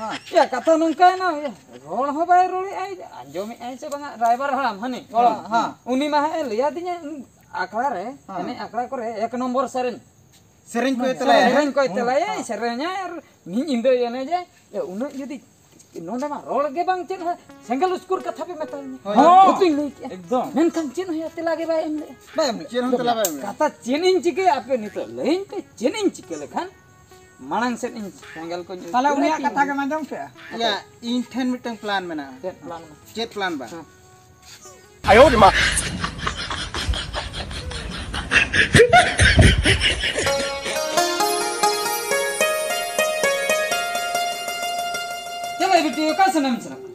ᱦᱮᱸ᱾ ᱭᱟ, ᱠᱟᱛᱷᱟ ᱱᱚᱝᱠᱟᱭᱮᱱᱟ, ᱭᱟ, ᱨᱚᱲ ᱦᱚᱸ ᱵᱟᱭ ᱨᱚᱲᱮᱫᱼᱟᱭ, ᱟᱸᱡᱚᱢᱮᱫᱼᱟᱭ ᱥᱮ ᱵᱟᱝᱟ, ᱨᱟᱭᱵᱟᱨ ᱦᱟᱲᱟᱢ ᱦᱟᱹᱱᱤ, ᱜᱚᱲᱚᱢ᱾ ᱦᱮᱸ, ᱦᱮᱸ᱾ ᱩᱱᱤ ᱢᱟ ᱦᱟᱸᱜ ᱮ ᱞᱟᱹᱭᱟᱫᱤᱧᱟ, ᱟᱠᱷᱲᱟ ᱨᱮ, ᱦᱮᱸ᱾ ᱮᱱᱮᱡ ᱟᱠᱷᱲᱟ ᱠᱚᱨᱮ ᱮᱠ ᱱᱚᱢᱵᱚᱨ ᱥᱮᱨᱮᱧ᱾ ᱥᱮᱨᱮᱧ ᱠᱚᱭ ᱛᱮᱞᱟᱭᱟ᱾ ᱥᱮᱨᱮᱧ ᱠᱚᱭ ᱦᱮᱸ᱾ ᱛᱮᱞᱟᱭᱟ, ᱦᱮᱸ᱾ ᱥᱮᱨᱮᱧᱟᱭ ᱟᱨ ᱢᱤᱫ ᱧᱤᱫᱟᱹ ᱮᱱᱮᱡᱟᱭ᱾ ᱭᱟ, ᱩᱱᱟᱹᱜ ᱡᱩᱫᱤ ᱱᱚᱰᱮ ᱢᱟ ᱨᱚᱲ ᱜᱮ ᱵᱟᱝ ᱪᱮᱫ ᱦᱚᱸ, ᱥᱮᱸᱜᱮᱞ ᱩᱥᱠᱩᱨ ᱠᱟᱛᱷᱟ ᱯᱮ ᱢᱮᱛᱟᱣᱤᱧᱟ᱾ ᱦᱳᱭ᱾ ᱦᱚᱸ᱾ ᱵᱟᱹᱧ ᱞᱟᱹᱭ ᱠᱮᱜᱼᱟ᱾ ᱮᱠᱫᱚᱢ᱾ ᱢᱮᱱᱠᱷᱟᱱ ᱪᱮᱫ ᱦᱚᱸ ᱭᱟ ᱛᱮᱞᱟ ᱜᱮ ᱵᱟᱭ ᱮᱢ ᱞᱮᱜᱼᱟ᱾ ᱵᱟᱭ ᱮᱢ ᱞᱮᱜᱼᱟ᱾ ᱪᱮᱫ ᱦᱚᱸ ᱛᱮᱞᱟ ᱵᱟᱭ ᱮᱢ ᱞᱮᱜᱼᱟ᱾ ᱠᱟᱛᱷᱟ ᱪᱮᱫ ᱤᱧ ᱪᱤᱠᱟᱹᱭᱟ ᱟᱯᱮ ᱱᱤᱛᱚᱜ ᱞᱟᱹᱭᱟᱹᱧ ᱯᱮ, ᱪᱮᱫ ᱤᱧ ᱪᱤᱠᱟᱹ ᱞᱮᱠᱷᱟᱱ ᱢᱟᱲᱟᱝ ᱥᱮᱫ ᱤᱧ ᱥᱮᱸᱜᱮᱞ ᱠᱚᱧ ᱩᱥᱠᱩᱨᱟ? ᱛᱟᱦᱞᱮ ᱩᱱᱤᱭᱟᱜ ᱠᱤ? ᱠᱟᱛᱷᱟ ᱜᱮᱢ ᱟᱸᱡᱚᱢ ᱠᱮᱜᱼᱟ? ᱭᱟ, ᱤᱧ ᱴᱷᱮᱱ ᱢᱤᱫᱴᱟᱝ plan ᱢᱮᱱᱟᱜᱼᱟ᱾ ᱪᱮᱫ plan ᱢᱮᱱᱟᱜᱼᱟ? ᱪᱮᱫ plan ᱵᱟᱝ? ᱦᱮᱸ᱾ ᱟᱭᱳ ᱨᱮ ᱢᱟ᱾ ᱪᱮᱫ ᱞᱟᱹᱭ ᱵᱤᱴᱤ, ᱚᱠᱟ ᱥᱮᱱ ᱮᱢ ᱪᱟᱞᱟᱜ ᱠᱟᱱᱟ?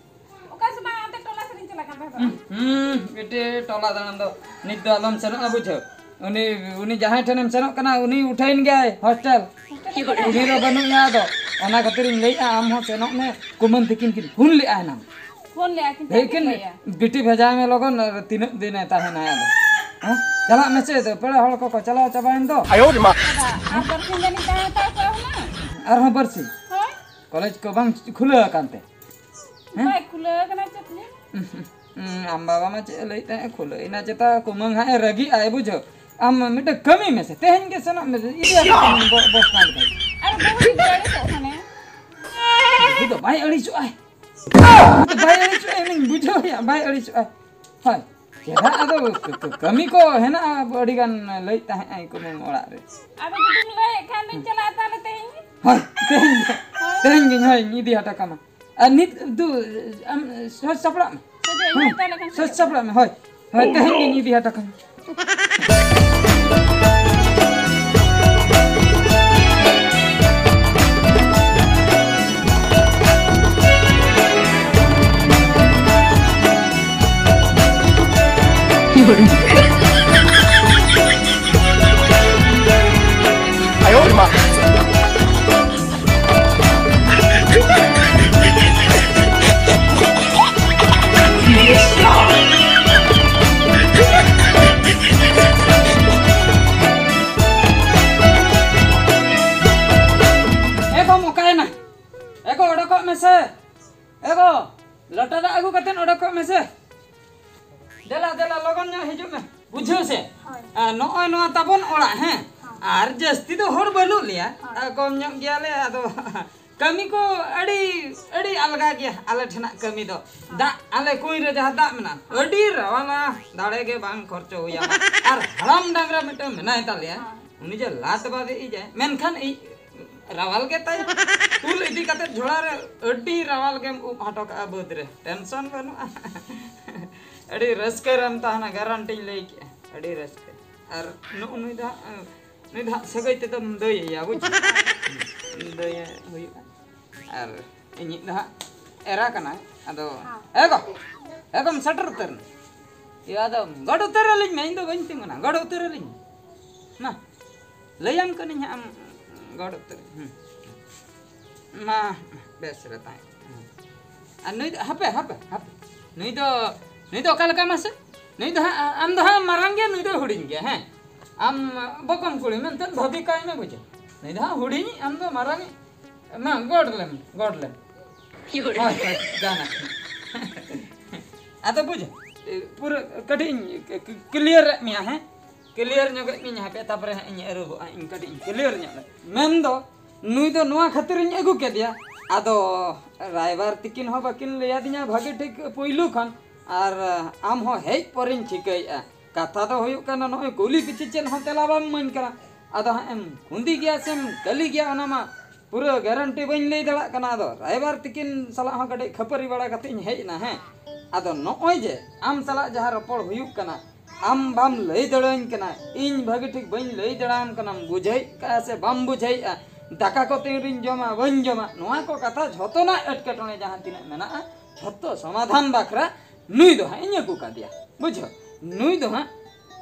ᱚᱠᱟ ᱥᱮᱫ ᱵᱟᱝ, ᱚᱱᱛᱮ ᱴᱚᱞᱟ ᱥᱮᱫ ᱤᱧ ᱪᱟᱞᱟᱜ ᱠᱟᱱ ᱛᱟᱦᱮᱸ ᱫᱚ᱾ ᱦᱩᱸ, ᱦᱩᱸ, ᱵᱤᱴᱤ, ᱴᱚᱞᱟ ᱫᱟᱬᱟᱱ ᱫᱚ ᱱᱤᱛ ᱫᱚ ᱟᱞᱚᱢ ᱥᱮᱱᱚᱜᱼᱟ, ᱵᱩᱡᱷᱟᱹᱣ᱾ ᱩᱱᱤ, ᱩᱱᱤ ᱡᱟᱦᱟᱸᱭ ᱴᱷᱮᱱᱮᱢ ᱥᱮᱱᱚᱜ ᱠᱟᱱᱟ, ᱩᱱᱤ ᱩᱴᱷᱟᱹᱭᱮᱱ ᱜᱮᱭᱟᱭ hostel᱾ ᱩᱱᱤ ᱫᱚ ᱵᱟᱹᱱᱩᱜ ᱮᱭᱟ ᱟᱫᱚ᱾ ᱚᱱᱟ ᱠᱷᱟᱹᱛᱤᱨᱤᱧ ᱞᱟᱹᱭᱮᱫᱼᱟ, ᱟᱢ ᱦᱚᱸ ᱥᱮᱱᱚᱜ ᱢᱮ᱾ ᱠᱩᱢᱟᱹᱝ ᱛᱤᱠᱤᱱ ᱠᱤᱱ ᱯᱷᱳᱱ ᱞᱮᱫᱼᱟ ᱮᱱᱟᱝ᱾ ᱯᱷᱳᱱ ᱞᱮᱫᱼᱟ ᱠᱤᱱ, ᱪᱮᱫ ᱞᱮᱭ ᱠᱤᱱ ᱠᱤᱱ ᱞᱟᱹᱭᱟ? ᱵᱤᱴᱤ ᱵᱷᱮᱡᱟᱭ ᱢᱮ ᱞᱚᱜᱚᱱ, ᱟᱨ ᱛᱤᱱᱟᱹᱜ ᱫᱤᱱᱮ ᱛᱟᱦᱮᱱᱟᱭ ᱟᱫᱚ᱾ ᱦᱮᱸ? ᱪᱟᱞᱟᱜ ᱢᱮᱥᱮ, ᱯᱮᱲᱟ ᱦᱚᱲ ᱠᱚᱠᱚ ᱪᱟᱞᱟᱣ ᱪᱟᱵᱟᱭᱮᱱ ᱫᱚ᱾ ᱟᱭᱳ ᱨᱮ ᱢᱟ᱾ ᱫᱟᱫᱟ, ᱟᱨ ᱵᱟᱨᱥᱤᱧ ᱜᱟᱱᱤᱧ ᱛᱟᱦᱮᱸ ᱦᱟᱛᱟᱲ ᱠᱚᱜᱼᱟ ᱦᱩᱱᱟᱹᱝ᱾ ᱟᱨᱦᱚᱸ ᱵᱟᱨᱥᱤᱧ? ᱦᱳᱭ᱾ ᱠᱚᱞᱮᱡᱽ ᱠᱚ ᱵᱟᱝ ᱠᱷᱩᱞᱟᱹᱣ ᱟᱠᱟᱱ ᱛᱮ? ᱦᱮᱸ? ᱵᱟᱭ ᱠᱷᱩᱞᱟᱹᱣ ᱟᱠᱟᱱᱟ ᱪᱮᱫ ᱞᱟᱹᱭ? ᱦᱩᱸ, ᱟᱢ ᱵᱟᱵᱟ ᱢᱟ ᱪᱮᱫ ᱮ ᱞᱟᱹᱭᱮᱫ ᱛᱟᱦᱮᱸᱫ, ᱠᱷᱩᱞᱟᱹᱣ ᱮᱱᱟ ᱪᱮᱛᱟ, ᱠᱩᱢᱟᱹᱝ ᱦᱟᱸᱜ ᱮ ᱨᱟᱹᱜᱤᱜᱼᱟᱭ, ᱵᱩᱡᱷᱟᱹᱣ᱾ ᱟᱢ ᱢᱤᱫᱴᱮᱱ ᱠᱟᱹᱢᱤ ᱢᱮᱥᱮ, ᱛᱮᱦᱮᱧ ᱜᱮ ᱥᱮᱱᱚᱜ ᱢᱮᱥᱮ, ᱤᱫᱤ ᱟᱹᱜᱩ ᱠᱟᱜ ᱢᱮ, ᱵᱚ-, ᱵᱚᱥᱛᱟ ᱞᱮᱠᱟ᱾ ᱟᱨ ᱵᱟᱹᱦᱩ ᱜᱤᱫᱽᱨᱟᱹ ᱟᱹᱲᱤᱥᱚᱜ ᱠᱟᱱᱟᱭ᱾ ᱩᱱᱤ ᱫᱚ ᱵᱟᱭ ᱟᱹᱲᱤᱥᱚᱜᱼᱟᱭ, ᱩᱱᱤ ᱫᱚ ᱵᱟᱭ ᱟᱹᱲᱤᱥᱚᱜᱼᱟᱭ, ᱩᱱᱤᱧ ᱵᱩᱡᱷᱟᱹᱣᱮᱭᱟ, ᱵᱟᱭ ᱟᱹᱲᱤᱥᱚᱜᱼᱟᱭ᱾ ᱦᱳᱭ, ᱪᱮᱫᱟᱜ ᱟᱫᱚ ᱠᱟᱹ-, ᱠᱟᱹ-, ᱠᱟᱹᱢᱤ ᱠᱚ ᱦᱮᱱᱟᱜᱼᱟ, ᱟᱹᱰᱤ ᱜᱟᱱ ᱞᱟᱹᱭᱮᱫ ᱛᱟᱦᱮᱸᱫ ᱟᱭ ᱠᱩᱢᱟᱹᱝ ᱚᱲᱟᱜ ᱨᱮ᱾ ᱟᱫᱚ ᱡᱩᱫᱤᱢ ᱞᱟᱹᱭᱮᱫ ᱠᱷᱟᱱ ᱫᱚᱧ ᱪᱟᱞᱟᱜᱼᱟ ᱛᱟᱦᱞᱮ ᱛᱮᱦᱮᱧ᱾ ᱦᱳᱭ, ᱛᱮᱦᱮᱧ ᱜᱮ, ᱛᱮᱦᱮᱧ ᱜᱮᱧ, ᱦᱳᱭ, ᱤᱧ ᱤᱫᱤ ᱦᱚᱴᱚ ᱠᱟᱢᱟ᱾ ᱟᱨ ᱱᱤᱛ ᱫᱩ ᱟᱢ ᱥᱚᱡᱽ ᱥᱟᱯᱲᱟᱜ ᱢᱮ᱾ ᱥᱚᱡᱽ ᱦᱮᱸ, ᱤᱧ ᱛᱟᱦᱞᱮ ᱠᱷᱟᱱ ᱥᱚᱡᱽ ᱥᱟᱯᱲᱟᱜ ᱢᱮ, ᱦᱳᱭ᱾ ᱦᱳᱭ, ᱛᱮᱦᱮᱧ ᱜᱤᱧ ᱤᱫᱤ ᱦᱚᱴᱚ ᱠᱟᱢᱟ᱾ ᱮ ᱜᱚᱢ, ᱚᱠᱟᱭᱮᱱᱟ? ᱮ ᱜᱚ, ᱚᱰᱚᱠᱚᱜ ᱢᱮᱥᱮ᱾ ᱮ ᱜᱚ, ᱞᱚᱴᱟ ᱫᱟᱜ ᱟᱹᱜᱩ ᱠᱟᱛᱮᱫ ᱚᱰᱚᱠᱚᱜ ᱢᱮᱥᱮ᱾ ᱫᱮᱞᱟ, ᱫᱮᱞᱟ, ᱞᱚᱜᱚᱱ ᱧᱚᱜ ᱦᱤᱡᱩᱜ ᱢᱮ᱾ ᱵᱩᱡᱷᱟᱹᱣ ᱥᱮ? ᱦᱳᱭ᱾ ᱟᱨ ᱱᱚᱜᱼᱚᱭ ᱱᱚᱣᱟ ᱛᱟᱵᱚᱱ ᱚᱲᱟᱜ, ᱦᱮᱸ? ᱦᱳᱭ᱾ ᱟᱨ ᱡᱟᱹᱥᱛᱤ ᱫᱚ ᱦᱚᱲ ᱵᱟᱹᱱᱩᱜ ᱞᱮᱭᱟ᱾ ᱦᱳᱭ᱾ ᱟᱨ ᱠᱚᱢ ᱧᱚᱜ ᱜᱮᱭᱟᱞᱮ, ᱟᱫᱚ ᱠᱟᱹᱢᱤ ᱠᱚ ᱟᱹᱰᱤ, ᱟᱹᱰᱤ ᱟᱞᱜᱟ ᱜᱮᱭᱟ ᱟᱞᱮ ᱴᱷᱮᱱᱟᱜ ᱠᱟᱹᱢᱤ ᱫᱚ᱾ ᱦᱳᱭ᱾ ᱫᱟᱜ, ᱟᱞᱮ ᱠᱩᱧ ᱨᱮ ᱡᱟᱦᱟᱸ ᱫᱟᱜ ᱢᱮᱱᱟᱜᱼᱟ, ᱦᱳᱭ᱾ ᱟᱹᱰᱤ ᱨᱟᱣᱟᱞᱟ, ᱫᱟᱲᱮ ᱜᱮ ᱵᱟᱝ ᱠᱷᱚᱨᱪᱚ ᱦᱩᱭ ᱟᱢᱟ᱾ ᱟᱨ ᱦᱟᱲᱟᱢ ᱰᱟᱝᱨᱟ ᱢᱤᱫᱴᱟᱝ ᱢᱮᱱᱟᱭ ᱛᱟᱞᱮᱭᱟ, ᱦᱳᱭ᱾ ᱩᱱᱤ ᱡᱮ ᱞᱟᱛ ᱵᱟᱫᱮ ᱤᱡᱟᱭ, ᱢᱮᱱᱠᱷᱟᱱ ᱤᱧ ᱨᱟᱣᱟᱞ ᱜᱮ ᱛᱟᱭᱟ᱾ ᱛᱩᱞ ᱤᱫᱤ ᱠᱟᱛᱮ ᱡᱷᱚᱲᱟ ᱨᱮ ᱟᱹᱰᱤ ᱨᱟᱣᱟᱞ ᱜᱮᱢ ᱩᱵ ᱦᱚᱴᱚ ᱠᱟᱜᱼᱟ ᱵᱟᱹᱫᱽ ᱨᱮ, ᱴᱮᱱᱥᱚᱱ ᱵᱟᱹᱱᱩᱜᱼᱟ᱾ ᱟᱹᱰᱤ ᱨᱟᱹᱥᱠᱟᱹ ᱨᱮᱢ ᱛᱟᱦᱮᱱᱟ, ᱜᱟᱨᱟᱱᱴᱤᱧ ᱞᱟᱹᱭ ᱠᱮᱜᱼᱟ, ᱟᱹᱰᱤ ᱨᱟᱹᱥᱠᱟᱹ᱾ ᱟᱨ ᱱᱩᱜᱼᱩ ᱱᱩᱭ ᱫᱚ ᱦᱟᱸᱜ, ᱱᱩᱭ ᱫᱚ ᱦᱟᱸᱜ ᱥᱟᱹᱜᱟᱹᱭ ᱛᱮᱫᱚᱢ ᱫᱟᱹᱭᱟᱹᱭᱟ, ᱵᱩᱡᱽ? ᱫᱟᱹᱭ ᱦᱩᱭᱩᱜᱼᱟ᱾ ᱟᱨ ᱤᱧᱤᱡ ᱫᱚ ᱦᱟᱸᱜ ᱮᱨᱟ ᱠᱟᱱᱟᱭ, ᱟᱫᱚ ᱦᱮᱸ᱾ ᱮ ᱜᱚ, ᱮ ᱜᱚᱢ ᱥᱮᱴᱮᱨ ᱩᱛᱟᱹᱨ ᱱᱟ᱾ ᱤᱭᱟᱹ, ᱟᱫᱚ ᱜᱚᱰ ᱩᱛᱟᱹᱨ ᱟᱹᱞᱤᱧ ᱢᱮ, ᱤᱧ ᱫᱚ ᱵᱟᱹᱧ ᱛᱤᱸᱜᱩᱱᱟ, ᱜᱚᱰ ᱩᱛᱟᱹᱨ ᱟᱹᱞᱤᱧ ᱢᱮ᱾ ᱢᱟ, ᱞᱟᱹᱭᱟᱢ ᱠᱟᱹᱱᱟᱹᱧ ᱦᱟᱸᱜ, ᱟᱢ ᱜᱚᱰ ᱩᱛᱟᱹᱨ ᱢᱮ᱾ ᱦᱩᱸ᱾ ᱢᱟ, ᱵᱮᱥ ᱨᱮ ᱛᱟᱦᱮᱸ᱾ ᱦᱩᱸ᱾ ᱟᱨ ᱱᱩᱭ ᱫᱚ, ᱦᱟᱯᱮ, ᱦᱟᱯᱮ, ᱦᱟᱯᱮ᱾ ᱱᱩᱭ ᱫᱚ, ᱱᱩᱭ ᱫᱚ ᱚᱠᱟ ᱞᱮᱠᱟ ᱢᱟᱥᱮ? ᱱᱩᱭ ᱫᱚ ᱦᱟᱸᱜ, ᱟᱢ ᱫᱚ ᱦᱟᱸᱜ ᱢᱟᱨᱟᱝ ᱜᱮᱭᱟ, ᱱᱩᱭ ᱫᱚ ᱦᱩᱰᱤᱧ ᱜᱮᱭᱟ, ᱦᱮᱸ᱾ ᱟᱢ ᱵᱚᱠᱚᱢ ᱠᱩᱲᱤ ᱢᱮᱱᱛᱮ ᱵᱷᱟᱹᱵᱤ ᱠᱟᱭ ᱢᱮ, ᱵᱩᱡᱷᱟᱹᱣ᱾ ᱱᱩᱭ ᱫᱚ ᱦᱟᱸᱜ ᱦᱩᱰᱤᱧᱤᱡ, ᱟᱢ ᱫᱚ ᱢᱟᱨᱟᱝᱤᱡ᱾ ᱢᱟ, ᱜᱚᱰ ᱞᱮᱢ, ᱜᱚᱰ ᱞᱮᱢ᱾ ᱦᱳᱭ, ᱦᱳᱭ, ᱜᱟᱱ ᱟᱠᱟᱱᱟ᱾ ᱟᱫᱚ ᱵᱩᱡᱽ, ᱯᱩᱨᱟᱹ ᱠᱟᱹᱴᱤᱡ ᱤᱧ ᱠᱞᱤᱭᱟᱨ ᱮᱫ ᱢᱮᱭᱟ, ᱦᱮᱸ? ᱠᱞᱤᱭᱟᱨ ᱧᱚᱜ ᱮᱫ ᱢᱤᱭᱟᱹᱧ ᱦᱟᱯᱮ, ᱛᱟᱨᱯᱚᱨᱮ ᱦᱟᱸᱜ ᱤᱧ ᱟᱹᱨᱩᱵᱚᱜᱼᱟ, ᱤᱧ ᱠᱟᱹᱴᱤᱡ ᱤᱧ ᱠᱞᱤᱭᱟᱨ ᱧᱚᱜ ᱞᱮ᱾ ᱢᱮᱱᱫᱚ, ᱱᱩᱭ ᱫᱚ ᱱᱚᱣᱟ ᱠᱷᱟᱹᱛᱤᱨ ᱤᱧ ᱟᱹᱜᱩ ᱠᱮᱫᱮᱭᱟ, ᱟᱫᱚ ᱨᱟᱭᱵᱟᱨ ᱛᱤᱠᱤᱱ ᱦᱚᱸ ᱵᱟᱹᱠᱤᱱ ᱞᱟᱹᱭ ᱟᱹᱫᱤᱧᱟ ᱵᱷᱟᱹᱜᱤ ᱴᱷᱤᱠ ᱯᱩᱭᱞᱩ ᱠᱷᱚᱱ, ᱟᱨ ᱟᱢ ᱦᱚᱸ ᱦᱮᱡ ᱯᱚᱨᱮᱧ ᱴᱷᱤᱠᱟᱹᱭᱮᱫᱼᱟ᱾ ᱠᱟᱛᱷᱟ ᱫᱚ ᱦᱩᱭᱩᱜ ᱠᱟᱱᱟ, ᱱᱚᱜᱼᱚᱭ ᱠᱩᱞᱤ ᱯᱤᱪᱷᱤ ᱪᱮᱫ ᱦᱚᱸ ᱛᱮᱞᱟ ᱵᱟᱢ ᱤᱢᱟᱹᱧ ᱠᱟᱱᱟ᱾ ᱟᱫᱚ ᱦᱟᱸᱜ ᱮᱢ ᱠᱩᱸᱫᱤ ᱜᱮᱭᱟ ᱥᱮᱢ ᱠᱟᱹᱞᱤ ᱜᱮᱭᱟ, ᱚᱱᱟ ᱢᱟ ᱯᱩᱨᱟᱹ ᱜᱮᱨᱮᱱᱴᱤ ᱵᱟᱹᱧ ᱞᱟᱹᱭ ᱫᱟᱲᱮᱭᱟᱜ ᱠᱟᱱᱟ᱾ ᱟᱫᱚ ᱨᱟᱭᱵᱟᱨ ᱛᱤᱠᱤᱱ ᱥᱟᱞᱟᱜ ᱦᱚᱸ ᱠᱟᱹᱴᱤᱡ ᱠᱷᱟᱹᱯᱟᱹᱨᱤ ᱵᱟᱲᱟ ᱠᱟᱛᱮ ᱤᱧ ᱦᱮᱡ ᱮᱱᱟ, ᱦᱮᱸ᱾ ᱟᱫᱚ ᱱᱚᱜᱼᱚᱭ ᱡᱮ ᱟᱢ ᱥᱟᱞᱟᱜ ᱡᱟᱦᱟᱸ ᱨᱚᱯᱚᱲ ᱦᱩᱭᱩᱜ ᱠᱟᱱᱟ, ᱟᱢ ᱵᱟᱢ ᱞᱟᱹᱭ ᱫᱟᱲᱮᱭᱟᱹᱧ ᱠᱟᱱᱟ, ᱤᱧ ᱵᱷᱟᱹᱜᱤ ᱴᱷᱤᱠ ᱵᱟᱹᱧ ᱞᱟᱹᱭ ᱫᱟᱲᱮᱭᱟᱢ ᱠᱟᱱᱟᱢ, ᱵᱩᱡᱷᱟᱹᱣᱮᱫ ᱠᱟᱜᱼᱟ ᱥᱮ ᱵᱟᱢ ᱵᱩᱡᱷᱟᱹᱣᱮᱫᱼᱟ, ᱫᱟᱠᱟ ᱠᱚ ᱛᱤᱱ ᱨᱤᱧ ᱡᱚᱢᱟ ᱵᱟᱹᱧ ᱡᱚᱢᱟ, ᱱᱚᱣᱟ ᱠᱚ ᱠᱟᱛᱷᱟ ᱡᱷᱚᱛᱚᱱᱟᱜ ᱮᱴᱠᱮᱴᱚᱬᱮ ᱡᱟᱦᱟᱸ ᱛᱤᱱᱟᱹᱜ ᱢᱮᱱᱟᱜᱼᱟ, ᱡᱷᱚᱛᱚ ᱥᱚᱢᱟᱫᱷᱟᱱ ᱵᱟᱠᱷᱨᱟ ᱱᱩᱭ ᱫᱚ ᱦᱟᱸᱜ ᱤᱧ ᱟᱹᱜᱩ ᱠᱟᱫᱮᱭᱟ, ᱵᱩᱡᱷᱟᱹᱣ᱾ ᱱᱩᱭ ᱫᱚ ᱦᱟᱸᱜ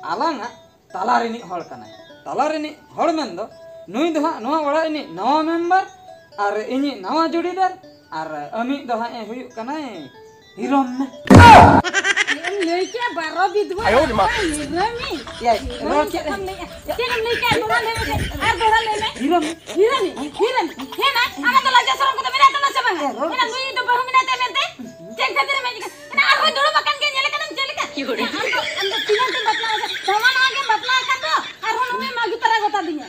ᱟᱞᱟᱝᱟᱜ ᱛᱟᱞᱟ ᱨᱤᱱᱤᱡ ᱦᱚᱲ ᱠᱟᱱᱟᱭ᱾ ᱛᱟᱞᱟ ᱨᱤᱱᱤᱡ ᱦᱚᱲ ᱢᱮᱱᱫᱚ ᱱᱩᱭ ᱫᱚ ᱦᱟᱸᱜ ᱱᱚᱣᱟ ᱚᱲᱟᱜ ᱨᱤᱱᱤᱡ ᱱᱟᱣᱟ ᱢᱮᱢᱵᱟᱨ, ᱟᱨ ᱤᱧᱤᱡ ᱱᱟᱣᱟ ᱡᱩᱲᱤᱫᱟᱨ, ᱟᱨ ᱟᱢᱤᱡ ᱫᱚ ᱦᱟᱸᱜ ᱮ ᱦᱩᱭᱩᱜ ᱠᱟᱱᱟᱭ ᱦᱤᱨᱚᱢ ᱢᱮ᱾ ᱪᱮᱫ ᱮᱢ ᱞᱟᱹᱭ ᱠᱮᱜᱼᱟ? ᱵᱟᱨᱚ ᱵᱤᱫᱷᱣᱟ ᱟᱭᱳ ᱨᱮ ᱢᱟ᱾ ᱦᱤᱨᱚᱢᱤ᱾ ᱮᱭᱟᱭ, ᱨᱚᱲ ᱪᱮᱫ ᱮᱢ ᱞᱟᱹᱭᱮᱜᱼᱟ? ᱪᱮᱫ ᱮᱢ ᱞᱟᱹᱭ ᱠᱮᱜᱼᱟ? ᱫᱚᱦᱲᱟ ᱞᱟᱹᱭ ᱢᱮᱥᱮ, ᱟᱨ ᱫᱚᱦᱲᱟ ᱞᱟᱹᱭ ᱢᱮ᱾ ᱦᱤᱨᱚᱢᱤ᱾ ᱦᱤᱨᱚᱢᱤ, ᱦᱤᱨᱚᱢᱤ᱾ ᱦᱮᱸ ᱱᱟ, ᱟᱢᱟᱜ ᱫᱚ ᱞᱟᱡᱟ ᱥᱚᱨᱚᱢ ᱠᱚᱫᱚ ᱢᱮᱱᱟᱜ ᱛᱟᱢᱟ ᱥᱮ ᱵᱟᱝᱟ? ᱦᱮᱸ, ᱨᱚᱲ ᱦᱮᱸ ᱱᱟ, ᱱᱩᱭ ᱫᱚ ᱵᱟᱹᱦᱩ ᱢᱮᱱᱟᱭ ᱛᱮ ᱢᱮᱱᱛᱮ? ᱪᱮᱫ ᱠᱷᱟᱹᱛᱤᱨ ᱮᱢ ᱦᱮᱡ ᱟᱠᱟᱱᱟ? ᱦᱮᱸ ᱱᱟ, ᱟᱨᱦᱚᱸᱭ ᱫᱩᱲᱩᱵ ᱟᱠᱟᱱ ᱜᱮᱭᱟ, ᱧᱮᱞᱮ ᱠᱟᱱᱟᱢ ᱪᱮᱫ ᱞᱮᱠᱟ? ᱦᱮᱸ, ᱟᱢ ᱫᱚ, ᱟᱢ ᱫᱚ ᱛᱤᱱᱟᱹᱜ ᱮᱢ ᱵᱟᱯᱞᱟ ᱟᱠᱟᱱ? ᱱᱟᱣᱟ ᱱᱟᱣᱟ ᱜᱮᱢ ᱵᱟᱯᱞᱟ ᱟᱠᱟᱱ ᱫᱚ, ᱟᱨᱦᱚᱸ ᱱᱩᱭᱮᱢ ᱟᱹᱜᱩ ᱛᱟᱨᱟ ᱜᱚᱫ ᱟᱹᱫᱤᱧᱟ᱾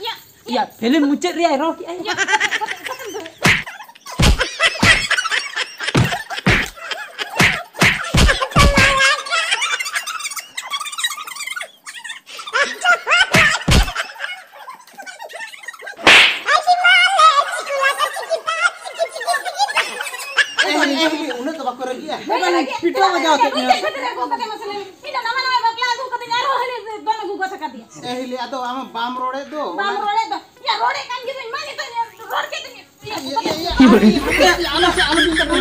ᱭᱟ, ᱭᱟ, ᱯᱷᱤᱞᱢ ᱢᱩᱪᱟᱹᱫ ᱨᱮᱭᱟᱜ ᱨᱚᱲ ᱠᱮᱜᱼᱟᱭ᱾ ᱭᱟ, ᱠᱟᱛᱮ, ᱠᱟᱛᱮ, ᱠᱟᱛᱮ᱾ ᱮ, ᱦᱤᱞᱤ, ᱦᱤᱞᱤ, ᱩᱱᱟᱹᱜ ᱫᱚ ᱵᱟᱠᱚ ᱨᱟᱹᱜᱤᱜᱼᱟ᱾ ᱵᱟᱵᱟ, ᱯᱤᱴᱷᱟᱹ ᱵᱟᱡᱟᱣ ᱠᱮᱫ ᱢᱮᱭᱟ᱾ ᱢᱤᱫ ᱫᱚ ᱱᱟᱣᱟ ᱱᱟᱣᱟ ᱵᱟᱯᱞᱟ ᱟᱹᱜᱩ ᱠᱟᱛᱮ ᱟᱨᱦᱚᱸ ᱦᱟᱹᱱᱤ ᱫᱚᱱ ᱟᱹᱜᱩ ᱜᱚᱫ ᱟᱠᱟᱫᱮᱭᱟ᱾ ᱮ, ᱦᱤᱞᱤ, ᱟᱫᱚ ᱟᱢ ᱵᱟᱢ ᱨᱚᱲᱮᱫ ᱫᱚ᱾ ᱵᱟᱢ ᱨᱚᱲᱮᱫ ᱫᱚ᱾ ᱭᱟ, ᱨᱚᱲᱮᱫ ᱠᱟᱱ ᱜᱤᱭᱟᱹᱧ, ᱢᱟ ᱱᱤᱛᱚᱜ ᱨᱚᱲ ᱠᱮᱫ ᱫᱚᱧ᱾ ᱤᱭᱟᱹ, ᱤᱭᱟᱹ, ᱤᱭᱟᱹ, ᱤᱭᱟᱹ, ᱤᱭᱟᱹ, ᱟᱞᱚ ᱥᱮ, ᱟᱞᱚ ᱵᱤᱱ ᱠᱟᱛᱷᱟ᱾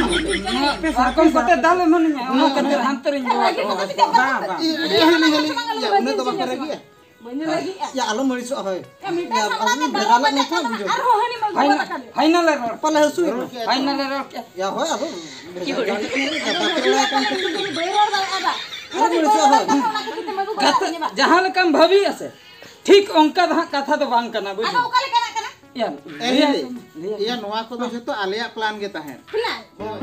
ᱱᱚᱣᱟ ᱯᱮ ᱥᱟᱨᱠᱚᱢ ᱠᱟᱛᱮ ᱫᱟᱞ ᱮᱢᱟᱱᱤᱧᱟ, ᱚᱱᱟ ᱠᱷᱟᱹᱛᱤᱨ ᱦᱟᱱᱛᱮ ᱨᱤᱧ ᱵᱚᱞᱚ ᱠᱚᱜᱼᱟ᱾ ᱵᱟᱝ, ᱵᱟᱝ᱾ ᱤᱭᱟᱹ, ᱤᱭᱟᱹ, ᱤᱭᱟᱹ, ᱤᱭᱟᱹ, ᱩᱱᱟᱹᱜ ᱫᱚ ᱵᱟᱯᱮ ᱨᱟᱹᱜᱤᱜᱼᱟ? ᱵᱟᱹᱧ ᱨᱟᱹᱜᱤᱜᱼᱟ᱾ ᱭᱟ, ᱟᱞᱚᱢ ᱟᱹᱲᱤᱥᱚᱜᱼᱟ, ᱦᱳᱭ᱾ ᱭᱟ, ᱢᱤᱫᱴᱟᱝ ᱭᱟ, ᱥᱟᱢᱱᱟ ᱟᱵᱚ ᱨᱮ ᱵᱷᱮᱜᱟᱨ ᱫᱟᱞᱚᱵ ᱞᱮᱱ ᱠᱷᱟᱱ ᱠᱟᱱᱟ, ᱵᱩᱡᱷᱟᱹᱣ᱾ ᱟᱨᱦᱚᱸ ᱦᱟᱹᱱᱤ ᱢᱟᱹᱜᱩ ᱯᱷᱟᱭᱱᱟᱞ, ᱜᱚᱫ ᱟᱠᱟᱫᱮᱭᱟ᱾ ᱯᱷᱟᱭᱱᱟᱞ ᱮ ᱨᱚᱲ ᱠᱮᱜᱼᱟ᱾ ᱯᱷᱟᱭᱱᱟᱞ ᱮ ᱨᱚᱲ ᱠᱮᱜᱼᱟ᱾ ᱭᱟ, ᱦᱳᱭ, ᱟᱵᱚ ᱵᱷᱮᱜᱟᱨ ᱞᱮᱱ ᱠᱷᱟᱱ ᱵᱟᱯᱮ ᱨᱚᱲ ᱠᱟᱱ ᱠᱷᱟᱹᱛᱤᱨ᱾ ᱵᱟᱹᱧ ᱨᱚᱲ ᱫᱟᱲᱮᱭᱟᱜᱼᱟ ᱫᱟ᱾ ᱟᱞᱚᱢ ᱟᱹᱲᱤᱥᱚᱜᱼᱟ, ᱦᱳᱭ᱾ ᱚᱱᱟ ᱠᱷᱟᱹᱛᱤᱨ ᱛᱮ ᱢᱟᱹᱜᱩ ᱜᱚᱫ ᱠᱟᱛᱷᱟ, ᱟᱠᱟᱫᱤᱧᱟ ᱵᱟ᱾ ᱡᱟᱦᱟᱸ ᱞᱮᱠᱟᱢ ᱵᱷᱟᱹᱵᱤᱭᱮᱜᱼᱟ ᱥᱮ, ᱴᱷᱤᱠ ᱚᱱᱠᱟ ᱫᱚ ᱦᱟᱸᱜ ᱠᱟᱛᱷᱟ ᱫᱚ ᱵᱟᱝ ᱠᱟᱱᱟ, ᱵᱩᱡᱷᱟᱹᱣ᱾ ᱟᱫᱚ ᱚᱠᱟ ᱞᱮᱠᱟᱱᱟᱜ ᱠᱟᱱᱟ? ᱮ ᱦᱤᱞᱤ, ᱤᱭᱟᱹ, ᱱᱚᱣᱟ ᱠᱚᱫᱚ ᱡᱷᱚᱛᱚ ᱟᱞᱮᱭᱟᱜ ᱯᱞᱟᱱ ᱜᱮ ᱛᱟᱦᱮᱸᱫ᱾ ᱯᱞᱟᱱ? ᱦᱳᱭ᱾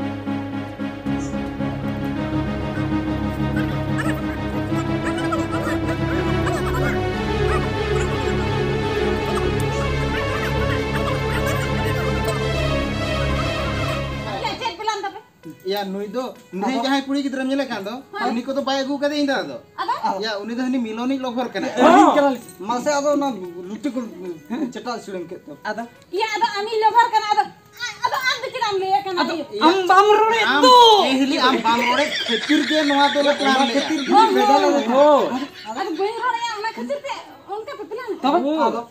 ᱪᱮᱫ ᱯᱞᱟᱱ ᱛᱟᱯᱮ? ᱭᱟ, ᱱᱩᱭ ᱫᱚ, ᱱᱩᱭ ᱟᱫᱚ? ᱡᱟᱦᱟᱸᱭ ᱠᱩᱲᱤ ᱜᱤᱫᱽᱨᱟᱹᱢ ᱧᱮᱞᱮ ᱠᱟᱱ ᱫᱚ, ᱦᱮᱸ᱾ ᱩᱱᱤ ᱠᱚᱫᱚ ᱵᱟᱭ ᱟᱹᱜᱩ ᱠᱟᱫᱮ ᱤᱧ ᱫᱚ ᱟᱫᱚ᱾ ᱟᱫᱚ? ᱭᱟ, ᱩᱱᱤ ᱫᱚ ᱦᱟᱹᱱᱤ ᱢᱤᱞᱚᱱᱤᱡ ᱞᱚᱵᱷᱚᱨ ᱠᱟᱱᱟᱭ᱾ ᱦᱮᱸ᱾ ᱢᱟᱥᱮ ᱟᱫᱚ ᱚᱱᱟ ᱞᱩᱴᱤ ᱠᱚ ᱪᱮᱴᱟᱜ ᱥᱤᱲᱟᱹᱝ ᱠᱮᱫ ᱛᱟᱢ᱾ ᱟᱫᱚ? ᱭᱟ, ᱟᱫᱚ ᱟᱢᱤᱡ ᱞᱚᱵᱷᱟᱨ ᱠᱟᱱᱟ, ᱟᱫᱚ, ᱟᱫᱚ ᱟᱢ ᱫᱚ ᱪᱮᱫᱟᱜ ᱮᱢ ᱞᱟᱹᱭ ᱟᱠᱟᱱᱟ? ᱟᱫᱚ ᱤᱭᱟᱹ? ᱟᱢ ᱵᱟᱢ ᱨᱚᱲᱮᱫ ᱟᱢ, ᱫᱚ᱾ ᱮ ᱦᱤᱞᱤ, ᱟᱢ ᱵᱟᱢ ᱨᱚᱲᱮᱫ ᱠᱷᱟᱹᱛᱤᱨ ᱜᱮ ᱱᱚᱣᱟ ᱫᱚᱞᱮ ᱚᱱᱟ ᱯᱞᱟᱱ ᱞᱮᱫᱼᱟ᱾ ᱠᱷᱟᱹᱛᱤᱨ ᱜᱮ ᱵᱮᱰᱟ ᱞᱮ ᱞᱮᱠᱷᱟᱱ᱾ ᱦᱳᱭ᱾ ᱟᱫᱚ ᱵᱟᱹᱧ ᱨᱚᱲᱮᱫᱼᱟ, ᱚᱱᱟ ᱠᱷᱟᱹᱛᱤᱨ ᱛᱮ ᱚᱱᱠᱟ ᱯᱮ ᱯᱞᱟᱱ ᱮᱫᱟ? ᱛᱚᱵᱮ? ᱚ᱾ ᱟᱫᱚ?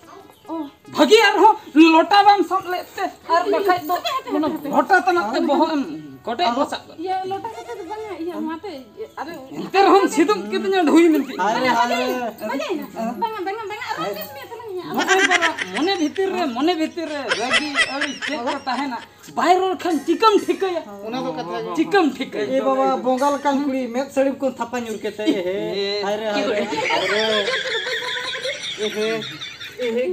ᱚ᱾ ᱵᱷᱟᱹᱜᱤ ᱟᱨᱦᱚᱸ ᱞᱚᱴᱟ ᱵᱟᱢ ᱥᱟᱵ ᱞᱮᱫ ᱛᱮ, ᱟᱨ ᱵᱟᱠᱷᱟᱡ ᱫᱚ ᱦᱟᱯᱮ, ᱦᱟᱯᱮ, ᱢᱟᱱᱮ ᱦᱟᱯᱮ, ᱦᱟᱯᱮ᱾ ᱞᱚᱴᱟ ᱛᱟᱱᱟᱜ ᱛᱮ ᱵᱚᱦᱚᱜ ᱮᱢ ᱠᱚᱴᱮᱡ ᱜᱚᱥᱟᱜ ᱠᱚᱜ᱾ ᱤᱭᱟᱹ, ᱞᱚᱴᱟ ᱠᱟᱛᱮ ᱫᱚ ᱵᱟᱝᱟ, ᱤᱭᱟᱹ, ᱱᱚᱣᱟᱛᱮ, ᱟᱫᱚ ᱮᱱᱛᱮ ᱨᱮᱦᱚᱸᱢ ᱥᱤᱫᱩᱵ ᱠᱤᱫᱤᱧᱟ ᱰᱷᱩᱭ ᱢᱮᱱᱛᱮ᱾ ᱦᱟᱭ ᱨᱮ, ᱦᱟᱭ ᱨᱮ᱾ ᱵᱟᱝᱟ, ᱵᱟᱝᱟ, ᱵᱟᱝᱟ, ᱟᱨᱦᱚᱸ ᱵᱮᱥ ᱢᱮ ᱛᱟᱞᱟᱝ ᱦᱮᱸ, ᱟᱫᱚ᱾ ᱱᱚᱜᱼᱚᱭ ᱵᱟᱵᱟ, ᱢᱚᱱᱮ ᱵᱷᱤᱛᱤᱨ ᱨᱮ, ᱢᱚᱱᱮ ᱵᱷᱤᱛᱤᱨ ᱨᱮ ᱨᱟᱹᱜᱤ ᱟᱹᱲᱤᱥ ᱪᱮᱫ ᱠᱚ ᱛᱟᱦᱮᱱᱟ, ᱵᱟᱭ ᱨᱚᱲ ᱠᱷᱟᱱ ᱪᱤᱠᱟᱹᱢ ᱴᱷᱤᱠᱟᱹᱭᱟ? ᱚᱱᱟ ᱫᱚ ᱠᱟᱛᱷᱟ ᱜᱮ᱾ ᱪᱤᱠᱟᱹᱢ ᱴᱷᱤᱠᱟᱹᱭᱟ? ᱮ ᱵᱟᱵᱟ, ᱵᱚᱸᱜᱟ ᱞᱮᱠᱟᱱ ᱠᱩᱲᱤ ᱢᱮᱫ ᱥᱟᱹᱲᱤᱢ ᱠᱷᱚᱱ ᱛᱷᱟᱯᱟ ᱧᱩᱨ ᱠᱮᱫ ᱛᱟᱭᱟ᱾ ᱮ, ᱦᱮ᱾ ᱦᱟᱭ ᱨᱮ, ᱦᱟᱭ ᱨᱮ᱾ ᱮ, ᱦᱮ᱾ ᱮ, ᱦᱮ᱾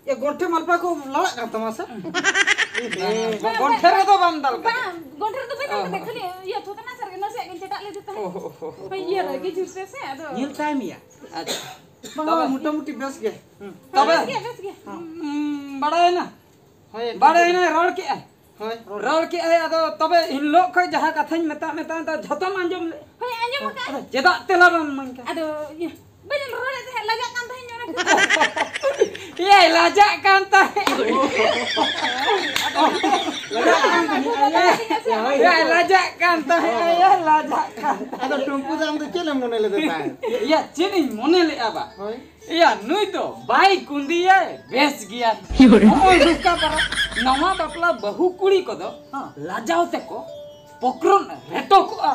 ᱮ, ᱜᱚᱱᱴᱷᱮ ᱢᱟᱞᱯᱟ ᱠᱚ ᱞᱟᱲᱟᱜ ᱠᱟᱱ ᱛᱟᱢᱟ ᱥᱮ? ᱮ, ᱦᱮ᱾ ᱜᱚᱱᱴᱷᱮ ᱨᱮᱫᱚ ᱵᱟᱢ ᱫᱟᱞ ᱠᱟᱫᱟ᱾ ᱵᱟᱝ, ᱜᱚᱱᱴᱷᱮ ᱨᱮᱫᱚ ᱵᱟᱹᱧ ᱫᱟᱞ ᱠᱟᱫᱟ, ᱠᱷᱟᱹᱞᱤ ᱤᱭᱟᱹ ᱛᱷᱩᱛᱱᱟ ᱥᱟᱨ ᱜᱮ ᱱᱟᱥᱮᱭᱟᱜ ᱜᱤᱧ ᱪᱮᱴᱟᱜ ᱞᱮᱫᱮ ᱛᱟᱦᱮᱸᱫ᱾ ᱚ, ᱚ, ᱚ, ᱚ᱾ ᱦᱳᱭ, ᱤᱭᱟᱹ ᱨᱮ ᱜᱮ ᱡᱩᱨ ᱛᱮ ᱥᱮ, ᱟᱫᱚ ᱧᱮᱞ ᱛᱟᱭ ᱢᱮᱭᱟ᱾ ᱟᱪᱪᱷᱟ᱾ ᱵᱟᱝ, ᱛᱚᱵᱮ? ᱢᱚᱴᱟᱢᱩᱴᱤ ᱵᱮᱥ ᱜᱮ᱾ ᱦᱩᱸ᱾ ᱛᱚᱵᱮ? ᱵᱮᱥ ᱜᱮ, ᱵᱮᱥ ᱜᱮ᱾ ᱩᱸ, ᱵᱟᱲᱟᱭᱮᱱᱟ? ᱦᱳᱭ, ᱮᱠᱫᱚᱢ᱾ ᱵᱟᱲᱟᱭᱮᱱᱟᱭ, ᱨᱚᱲ ᱠᱮᱜᱼᱟᱭ᱾ ᱦᱳᱭ᱾ ᱨᱚᱲ ᱠᱮᱜᱼᱟᱭ, ᱟᱫᱚ ᱛᱚᱵᱮ ᱮᱱ ᱦᱤᱞᱳᱜ ᱠᱷᱚᱡ ᱡᱟᱦᱟᱸ ᱠᱟᱛᱷᱟᱧ ᱢᱮᱛᱟᱜ ᱢᱮ ᱛᱟᱦᱮᱸᱫ, ᱡᱷᱚᱛᱚᱢ ᱟᱸᱡᱚᱢ ᱞᱮ᱾ ᱦᱳᱭ, ᱟᱸᱡᱚᱢ ᱟᱠᱟᱫ᱾ ᱟᱫᱚ ᱪᱮᱫᱟᱜ ᱛᱮᱞᱟ ᱵᱟᱢ ᱮᱢᱟᱹᱧ ᱠᱟᱱᱟ? ᱟᱫᱚ ᱤᱭᱟᱹ, ᱵᱟᱹᱧ ᱨᱚᱲᱮᱫ ᱛᱟᱦᱮᱸᱫ, ᱞᱟᱡᱟᱜ ᱠᱟᱱ ᱛᱟᱦᱮᱸᱫ ᱚᱱᱟ ᱠᱷᱟᱹᱛᱤᱨ᱾ ᱮᱭᱟᱭ, ᱞᱟᱡᱟᱜ ᱠᱟᱱ ᱛᱟᱦᱮᱸᱫ᱾ ᱞᱟᱡᱟᱜ ᱠᱟᱱ ᱛᱟᱦᱮᱸᱫ᱾ ᱮᱭᱟᱭ, ᱞᱟᱡᱟᱜ ᱠᱟᱱ ᱛᱟᱦᱮᱸᱫ, ᱮᱭᱟᱭ, ᱞᱟᱡᱟᱜ ᱠᱟᱱ ᱛᱟᱦᱮᱸᱫ᱾ ᱟᱫᱚ ᱴᱩᱢᱯᱩ ᱫᱚ ᱟᱢ ᱫᱚ ᱪᱮᱫ ᱮᱢ ᱢᱚᱱᱮ ᱞᱮᱫᱮ ᱛᱟᱦᱮᱸᱫ? ᱮᱭᱟ, ᱪᱮᱫ ᱤᱧ ᱢᱚᱱᱮ ᱞᱮᱫᱼᱟ ᱵᱟ? ᱦᱳᱭ᱾ ᱮᱭᱟ, ᱱᱩᱭ ᱫᱚ ᱵᱟᱭ ᱠᱩᱸᱫᱤᱭᱟᱭ, ᱵᱮᱥ ᱜᱮᱭᱟᱭ᱾ ᱱᱚᱜᱼᱚᱭ ᱱᱚᱝᱠᱟ ᱯᱟᱨᱟ ᱱᱟᱣᱟ ᱵᱟᱯᱞᱟ ᱵᱟᱹᱦᱩ ᱠᱩᱲᱤ ᱠᱚᱫᱚ ᱦᱮᱸ᱾ ᱞᱟᱡᱟᱣ ᱛᱮᱠᱚ ᱯᱚᱠᱨᱚᱱ ᱨᱮᱴᱚ ᱠᱚᱜᱼᱟ᱾